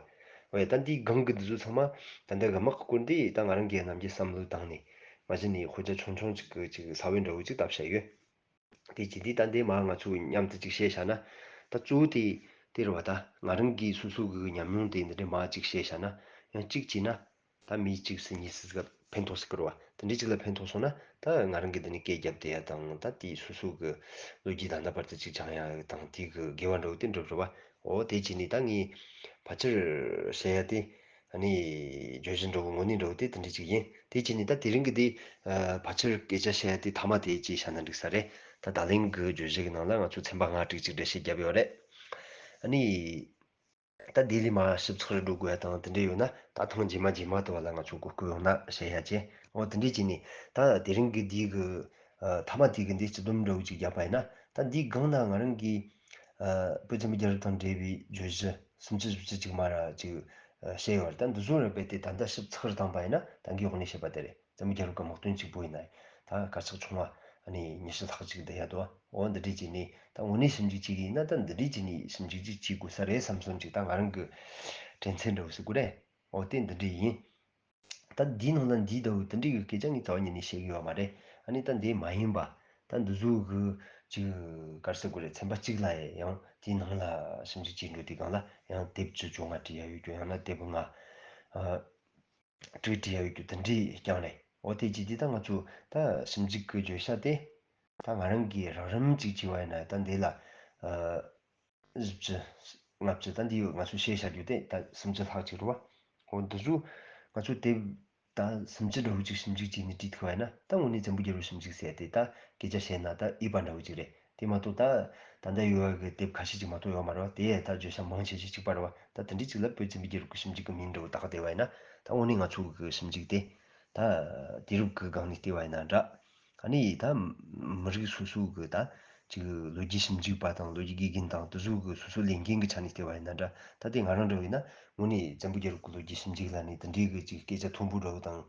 འོ་ཡ། ད་འདིའི་སྒང་གི་འདི་ཚོ་ཚང་མ་ད་ལྟ་གི་དམག་གི་སྐོར་འདི་ད་ང་རང་གིས་ནམ་རྒྱུན་བསམ་བློ་བཏང་ནས་མ་གཞི་ནས་དཔེ་ཆ་ཆུང་ཆུང་ཅིག་གི་ཅིག་ས་བོན་འདྲ་བོ་ཅིག་བཏབ་བཞག་ཡོད། དེ་བྱས་དུས་ད་འདི་མ་ང་ཚོས་མཉམ་དུ་ཅིག་བཤད་བཞག་ན། ད་གཙོ་བོ་དེ་དེ་རེད་བ། ད་ང་རང་གིས་སོ་སོ་གི་ཉམས་མྱོང་དེ་འདི་འདྲའི་མ་ཅིག་བཤད་བཞག་ན། ཡང་གཅིག་བྱས་ན་ད་མི་གཅིག་སུ་གཉིས་སུ་ཕན་ཐོགས་སུ་འགྱུར་བ་དེ་འདྲའི་ཅིག་ལ་ཕན་ཐོགས་སོང་ན། ད་ང་རང་གིས་འདི་ནས་སྐད་རྒྱབ་བསྡད་ཡ་དང་། ད་དེའི་སོ་སོ་གི་ལོ་རྒྱུས་ད་ལྟ་བར་དུ་ཅིག་སྦྱང་ཡ་དང་དེ་གི་དགེ་བ་འདྲ་བོ་དེ་འགྲུབ་རེད་བ། འོ་དེ་བྱས་ནས་ད་ངས་ཕལ་ཆེར་བཤད་ཡ་དེ། ཨ་ནི་བརྗོད་གཞི་འདྲ་བོ་དངོས་གནས་འདྲ་བོ་དེ་དེ་འདྲ་ཅིག་ཡིན། དེ་བྱས་ནས་ད་དེ་རིང་གི་དེ་ཨ་ཕལ་ཆེར་སྐད་ཆ་བཤད་ཡ་དེ་མཐའ་མ་དེ་ཅིག་བཤད་ན་འགྲིག་ས་རེད། ད་ད་ལན་གི་བརྗོད་གཞི་གི་ནང་ལ་ང་ཚོ་ཚན་པ་ལྔ་དྲུག་ཅིག་འགྲེལ་བཤད་བརྒྱབ་ཡོད་རེད། ཨ་ནི་ད་དེ་ལས་མ་ཞིབ་ཚགས་རེ་འགྲོ་དགོས་ཡ་དང་དེ་འདྲ་ཡོད་ན། ད་ཐེངས་རྗེས་མ་རྗེས་མ་དུ་བ་ལ་ང་ཚོ་གོ་སྐབས་ཡོང་ན་བཤད་ཡ་བྱས། འོ་དེ་འདྲ་བྱས་ནས་ད་དེ་རིང་གི་དེའི་གི་ཨ་མཐའ་མ་དེ་གི་འདི་སྤྱི་སྡོམ་འདྲ་བོ་ཅིག་བརྒྱབ་པ་ཡིན་ན། ད་འདིའི་སྒང་ན་ང་རང་གིས་ཨ་བོད་བཙན་པོའི་རྒྱལ་རབས་དང་འབྲེལ་བའི་བརྗོད་གཞི་སུམ་ཅུ་བཞི་བཅུ་ཅིག་མ་ར་ཅིག་ཨ་བཤད་ཡོད་རེད། ད་འདི་ཚོ་ར་རྦད་དེ་ད་ལྟ་ཞིབ་ཚགས་རེ་བཏང་པ་ཡིན་ན། ད་གིན་འོག་ནས་བཤད་པ་དེ་རེད། བཙན་པོའི་རྒྱལ་རབས་ཀྱི་དམག་དོན་གཅིག་པོ་ཡིན་ན་ད་དཀར་ཆག་ཆུང་བ་ཨ་ནི་ཉི་ཤུ་ལྷག་ཅིག་བསྡད་ཡ་འདུག་འོ་འདི་འདྲས་བྱས་ནས་ད་དངོས་གནས་ཞིབ་འཇུག་བྱེད་ཀྱི་ཡིན་ན། ད་འདི་འདྲས་བྱས་ནས་ཞིབ་འཇུག་ཅིག་བྱེད་དགོས་ས་རེད་བསམ་སོང་། ཅིག་ད་ང་རང་གི་དྲན་ཚད་འདྲ་བོ་ཟེར་དགོས་རེད། འོ་དེ་འདི་འདྲས་ཡིན། ད་འདིའི་ནང་ལ་འདི་ལྟ་བུ་དེ་འདྲའི་གི་སྐད་ཆ་ངས་རྩ་བ་ཉིད་ནས་བཤད་གི་ཡོད་མ་རེད། ཨ་ནི་ད་འདི་མ་ཡིན་པ་ད་འདི་ཚོ་གི་ཅིག་ག་རེ་ཟེར་དགོས་རེད། ཚན་པ་གཅིག་ལ་ཡང་དེའི་ནང་ལ་ཞིབ་འཇུག་བྱེད་འགྲོ་དུས་སྒང་ལ་ཡང་དེབ་བཅུ་བཅོ་ལྔ་བྲིས་ཡ་ཡོད་རྒྱུ། ཡང་ན་དེབ་ལྔ་ཨ་དྲུག་བྲིས་ཡ་ཡོད་རྒྱུ་དེ་འདྲའི་རྐྱང་རེད། འོ་དེ་བྱས་དུས་ད་ང་ཚོ་ད་ཞིབ་འཇུག་གི་བརྗོད་བྱ་དེ་ད་ང་རང་གིས་རགས་རིམ་ཅིག་བྱས་པ་ཡིན་ན། ད་འདི་ལ་ཨ་བཞི་བཅུ་ལྔ་བཅུ། ད་འདི་ང་ཚོས་བཤད་བཞག་རྒྱུ་དེ་ད་སུམ་ཅུ་ལྷག་ཅིག་རེད་བ། འོ་འདི་ཚོ་ང་ཚོ་དེབ་ད་སུམ་ཅུ་འདྲ་བོ་ཅིག་ཞིབ་འཇུག་བྱས་ནས་བྲིས་ཐུབ་པ་ཡིན་ན། ད་དངོས་གནས་བཙན་པོའི་རྒྱལ་རབས་ཞིབ་འཇུག་ཟེར་ཡ་དེ་ད་སྐད་ཆ་བཤད་ན་ད་འོས་པ་འདྲ་བོ་ཅིག་རེད། དེ་མ་གཏོགས་ད་ད་ལྟ་ཡོད་པ་གི་དེབ་ཁ་ཤས་ཅིག་མ་གཏོགས་ཡོད་མ་རེད་བ། དེ་ཡང་ད་བརྗོད་བྱ་མང་ཆེ་ཤོས་གཅིག་པ་རེད་བ། ད་དེ་འདྲའི་ཅིག་ལ་བོད་བཙན་པོའི་རྒྱལ་རབས་ཀྱི་ཞིབ་འཇུག་གི་མིང་འདྲ་བོ་བཏགས་བསྡད་པ་ཡིན་ན། ད་དངོས་གནས་ང་ཚོ་གི་ཞིབ་འཇུག་དེ་ད་དུས་རབས་ཀྱི་སྒང་ནས་བལྟས་པ་ཡིན་ན་འདྲ། ཨ་ནི་ད་མི་རིགས་སོ་སོ་གི་ད་ཅིག་ལོ་རྒྱུས་ཞིབ་འཇུག་པ་དང་ལོ་རྒྱུས་དགེ་རྒན་དང་དེ་ཚོ་གི་སོ་སོ་ལས་འགན་གི་ཆ་ནས་བལྟས་པ་ཡིན་ན་འདྲ། ད་དེ་ང་རང་འདྲ་བོ་ཡིན་ན་དངོས་གནས་བཙན་པོའི་རྒྱལ་རབས་ཀྱི་ལོ་རྒྱུས་ཞིབ་འཇུག་ལ་ནི་དེ་འདྲའི་གི་ཅིག་སྐད་ཆ་མཐོན་པོ་འདྲ་བོ་དང་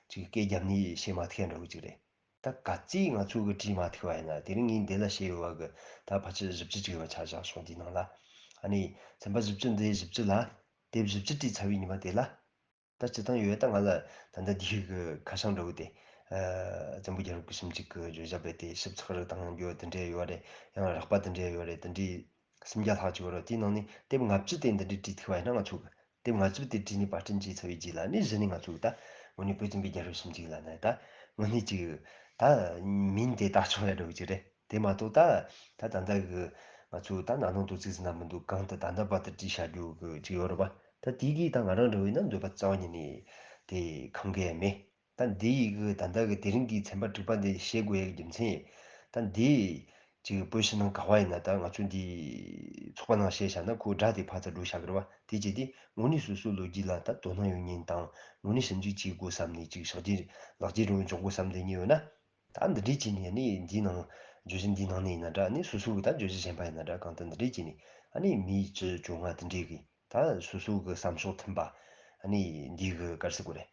ཅིག་སྐད་བརྒྱབ་ནས་བཤད་མ་ཐུབ་ཡ་འདྲ་བོ་ཅིག་རེད། ད་ག་ཚོད་ང་ཚོ་གི་བྲིས་མ་ཐུབ་པ་ཡིན་ན། དེ་རིང་ངས་འདི་ལ་བཤད་ཡོད་པ་གི་ད་ཕལ་ཆེར་བཞི་བཅུ་ཅིག་ཡོད་པ་ཆ་བཞག་སོང་། དེའི་ནང་ལ་ཨ་ནི་ཚན་པ་བཞི་བཅུ་འདི་བཞི་བཅུ་ལ་དེབ་བཞི་བཅུ་བྲིས་ཚར་བའི་ཉི་མ་དེ་ལ། ད་སྤྱིར་བཏང་ཡོད། ད་ང་ལ་ད་ལྟ་འདི་གི་ཁ་བྱང་འདྲ་བོ་དེ་ཨ་བཙན་པོའི་རྒྱལ་རབས་ཀྱི་ཞིབ་འཇུག་གི་བརྗོད་བྱ་རྦད་དེ་ཞིབ་ཚགས་རེ་བཏང་རྒྱུ་དེ་འདྲས་ཡོད་རེད། ཡང་རགས་པ་དེ་འདྲས་ཡོད་རེད། དེ་འདྲས་སུམ་བརྒྱ་ལྷག་ཅིག་ཡོད་རེད། དེའི་ནང་ནས་དེབ་ལྔ་བཅུ་དེ་འདི་འདྲས་བྲིས་ཐུབ་པ་ཡིན་ན། ང་ཚོ་གི་དེབ་ལྔ་བཅུ་དེ་བྲིས་ནས་པར་སྐྲུན་བྱས་ཚར་བའི་རྗེས་ལ་ནི་གཞི་ནས་ང་ཚོ་གི་ད་དངོས་གནས་བོད་བཙན་པོའི་རྒྱལ་རབས་ཞིབ་འཇུག་ལ་ནི་ད་དངོས་གནས་ཅིག་ད་མིན་དེ་ལྟ་ཆོག་ཡ་འདྲ་བོ་ཅིག་རེད། དེ་མ་གཏོགས་ད་ད་ད་ལྟ་གི་ང་ཚོ་ད་ན་ནིང་དུས་ཚིགས་ཟིན་ན་མི་འདུག་གང་དུ་ད་ལྟ་བར་དུ་བྲིས་བཞག་རྒྱུ་གི་ཅིག་ཡོད་རེད་པ། ད་དེ་གིས་ད་ང་རང་འདྲ་བོ་ཡིན་ན་འདོད་པ་རྩ་བ་ཉིད་ནས་དེ་ཁེངས་གི་མེད། ད་འདི་ཡི་གི་ད་ལྟ་གི་དེ་རིང་གི་ཚན་པ་དྲུག་པ་འདི་བཤད་དགོས་ཡ་གི་རྒྱུ་མཚན། ད་འདི་ཅིག་བོད་ཕྱི་ནང་ག་བ་ཡིན་ན། ད་ང་ཚོ་འདི་ཚོགས་པ་ནང་བཤད་བཞག་ན་ཁོ་སྒྲ་དེ་ཕར་ཚུར་འགྲོ་བཞག་གི་རེད་པ། དེ་བྱས་ཏེ་དངོས་གནས་སོ་སོའི་ལོ་རྒྱུས་ལ་ད་དོ་སྣང་ཡོད་མཁན་དང་། དངོས་གནས་ཞིབ་འཇུག་བྱེད་དགོས་བསམ་ནས་ཅིག་ཕྱག་རྗེས་ལག་རྗེས་འགྲོ་འཇོག་དགོས་བསམ་བསྡད་མཁན་ཡོད་ན། ད་འདི་འདྲས་བྱས་ནས་ཨ་ནི་འདིའི་ནང་བརྗོད་གཞི་འདིའི་ནང་ནས་ཡིན་ན་འདྲ། ཨ་ནི་སོ་སོ་གི་ད་བརྗོད་གཞི་གཞན་པ་ཡིན་ན་འདྲ། གང་ལྟར་འདི་འདྲས་བྱས་ནས་ཨ་ནི་མི་བཅུ་བཅོ་ལྔ་དེ་འདྲས་གི་ད་སོ་སོ་གི་བསམ་ཕྱོགས་མཐུན་པ། ཨ་ནི་འདི་གི་ག་རེ་ཟེར་དགོས་རེད།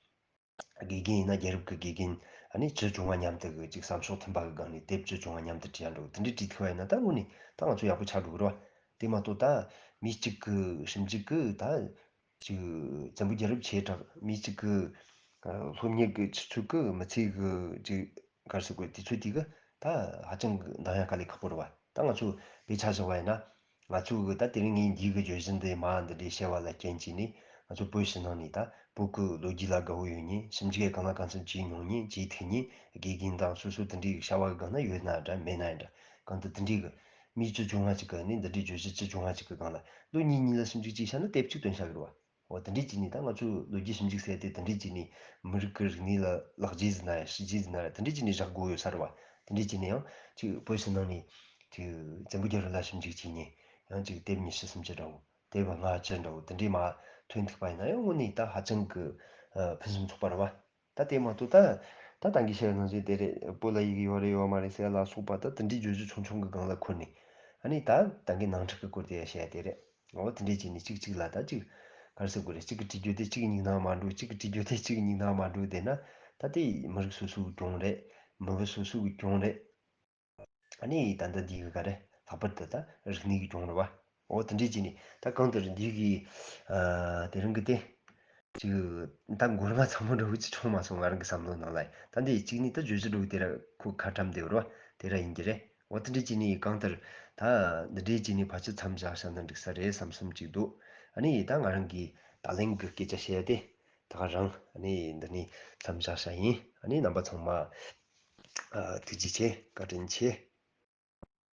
དགེ་རྒན་ཡིན་ན་རྒྱལ་རབས་ཀྱི་དགེ་རྒན་ཨ་ནི་བཅུ་བཅོ་ལྔ་མཉམ་དུ་གི་ཅིག་བསམ་ཕྱོགས་མཐུན་པ་གི་སྒང་ནས་དེབ་བཅུ་བཅོ་ལྔ་མཉམ་དུ་བྲིས་ཡ་འགྲོ། དེ་འདྲས་བྲིས་ཐུབ་པ་ཡིན་ན་ད་དངོས་གནས་ད་ང་ཚོ་ཡག་པོ་ཆགས་འགྲོ་གི་རེད་པ། དེ་མ་གཏོགས་ད་མི་གཅིག་གི་ཞིབ་འཇུག་གི་ད་ཅིག་བཙན་པོའི་རྒྱལ་རབས་ཆེ་དྲགས། མི་གཅིག་གི་ཨ་སློབ་གཉེར་གྱི་ཆུ་ཚོད་ཀྱི་མི་ཚེ་གི་ཅིག་ག་རེ་ཟེར་དགོས། དུས་ཚོད་དེ་གི་ད་ཧ་ཅང་གི་འདང་ཡ་དཀའ་ལས་ཁག་པོ་རེད་པ། ད་ང་ཚོ་དཔེ་ཆ་བཞག་པ་ཡིན་ན། ང་ཚོ་གི་ད་དེ་རིང་ངས་འདི་གི་བརྗོད་གཞི་འདི་མ་འདི་འདྲའི་བཤད་པ་ལ་རྐྱེན་བྱས་ནས་ང་ཚོ་བོད་ཕྱི་ནང་ནས་ད་བོད་ཀྱི་ལོ་རྒྱུས་ལ་དགའ་བོ་ཡོད་མཁན། ཞིབ་འཇུག་གང་ལ་གང་འཚམ་བྱེད་མྱོང་མཁན། བྱེད་ཐུབ་མཁན། དགེ་རྒན་དང་སོ་སོ་དེ་འདྲའི་བྱ་བ་གི་སྒང་ན་ཡོད་ན་འདྲ་མེད་ན་འདྲ། གང་ལྟར་དེ་འདྲའི་གི་མི་བཅུ་བཅོ་ལྔ་ཅིག་གི་ནི་འདི་འདྲའི་བརྗོད་གཞི་བཅུ་བཅོ་ལྔ་ཅིག་གི་སྒང་ལ་ལོ་གཉིས་གཉིས་ལ་ཞིབ་འཇུག་བྱས་བཞག་ན་དེབ་གཅིག་ཐོན་བཞག་གི་རེད་པ། འོ་དེ་འདྲས་བྱས་ནས་ད་ང་ཚོས་ལོ་རྒྱུས་ཞིབ་འཇུག་ཟེར་དེ་དེ་འདྲས་བྱས་ནས་མི་རིགས་ཀྱི་རིག་གནས་ལ་ལག་རྗེས་ཟིན་ན་ཡང་ཤུལ་རྗེས་ཟིན་ན་ཡང་དེ་འདྲས་བྱས་ནས་བཞག་དགོས་ཡོད་ས་རེད་པ། དེ་འདྲས་བྱས་ནས་ཡང་ཅིག་བོད་ཕྱི་ནང་ནས་ཅིག་བཙན་པོའི་རྒྱལ་རབས་ལ་ཞིབ་འཇུག་བྱེད་མཁན་ཡང་ཅིག་དེབ་ཉི་ཤུ་སུམ་ཅུ་འདྲ་བོ། དེབ་ལྔ་བཅུ་འདྲ་བོ་དེ་འདྲས་མར་ཐོན་ཐུབ་པ་ཡིན་ན་ཡང་དངོས་གནས་ད་ཧ་ཅང་གི་ཨ་ཕུན་སུམ་ཚོགས་པ་རེད་པ། ད་དེ་མ་གཏོགས་ད་ད་ད་གིན་བཤད་པ་ནང་བཞིན་དེ་རེད། བོད་ལ་ཡི་གེ་ཡོད་རེད་ཡོད་མ་རེད་ཟེར་ལ་སོགས་པ་ད་དེ་འདྲའི་བརྗོད་གཞི་ཆུང་ཆུང་གི་སྒང་ལ་འཁོར་ནས། ཨ་ནི་ད་ད་གིན་ནང་འཁྲུག་གི་སྐོར་དེ་བཤད་དེ་རེད། འོ་དེ་འདྲས་བྱས་ནས་གཅིག་གཅིག་ལ་ད་གཅིག་ག་རེ་ཟེར་དགོས་རེད། གཅིག་གི་བྲིས་རྒྱུ་དེ་གཅིག་གི་མིག་ནང་མ་འགྲོ། གཅིག་གི་བྲིས་རྒྱུ་དེ་གཅིག་གི་མིག་ནང་མ་འགྲོ་བསྡད་ན། ད་དེ་མི་རིགས་སོ་སོ་གི་གྱོང་རེད། མི་འབོར་སོ་སོ་གི་གྱོང་རེད། ཨ་ནི་ད་ལྟ་འདི་གི་ག་རེ་ལྷག་པར་དུ་ད་རིག་གནས་ཀྱི་གྱོང་རེད་བ། འོ་དེ་འདྲས་བྱས་ནས་ད་གང་ལྟར་འདི་གི་ཨ་དེ་རིང་གི་དེ་ཅིག་ད་མགོ་རྨ་ཚང་མ་འགྲོ་གི་ཅིག་བྱུང་མ་སོང་། ང་རང་གི་བསམ་བློ་ནང་ལ་ད་འདི་གཅིག་ནི་ད་བརྗོད་བྱ་འགྲོ་གི་དེ་ར་ཁོ་ཁ་བཀྲམ་བསྡད་ཡོད་རེད་བ། དེ་ར་ཡིན་གྱི་རེད། འོ་དེ་འདྲས་བྱས་ནས་གང་ལྟར་ད་འདི་འདྲས་བྱས་ནས་ཕལ་ཆེར་མཚམས་བཞག་བཞག་ན་འགྲིག་ས་རེད་བསམ་བསམ་ཅིག་འདུག་ཨ་ནི་ད་ང་རང་གི་ད་ལན་གི་སྐད་ཆ་བཤད་ཡ་དེ་ད་ག་རང་ཨ་ནི་འདི་ནས་མཚམས་བཞག་བཞག་ཡིན། ཨ་ནི་རྣམ་པ་ཚང་མ་ཨ་ཐུགས་རྗེ་ཆེ། བཀའ་དྲིན་ཆེ།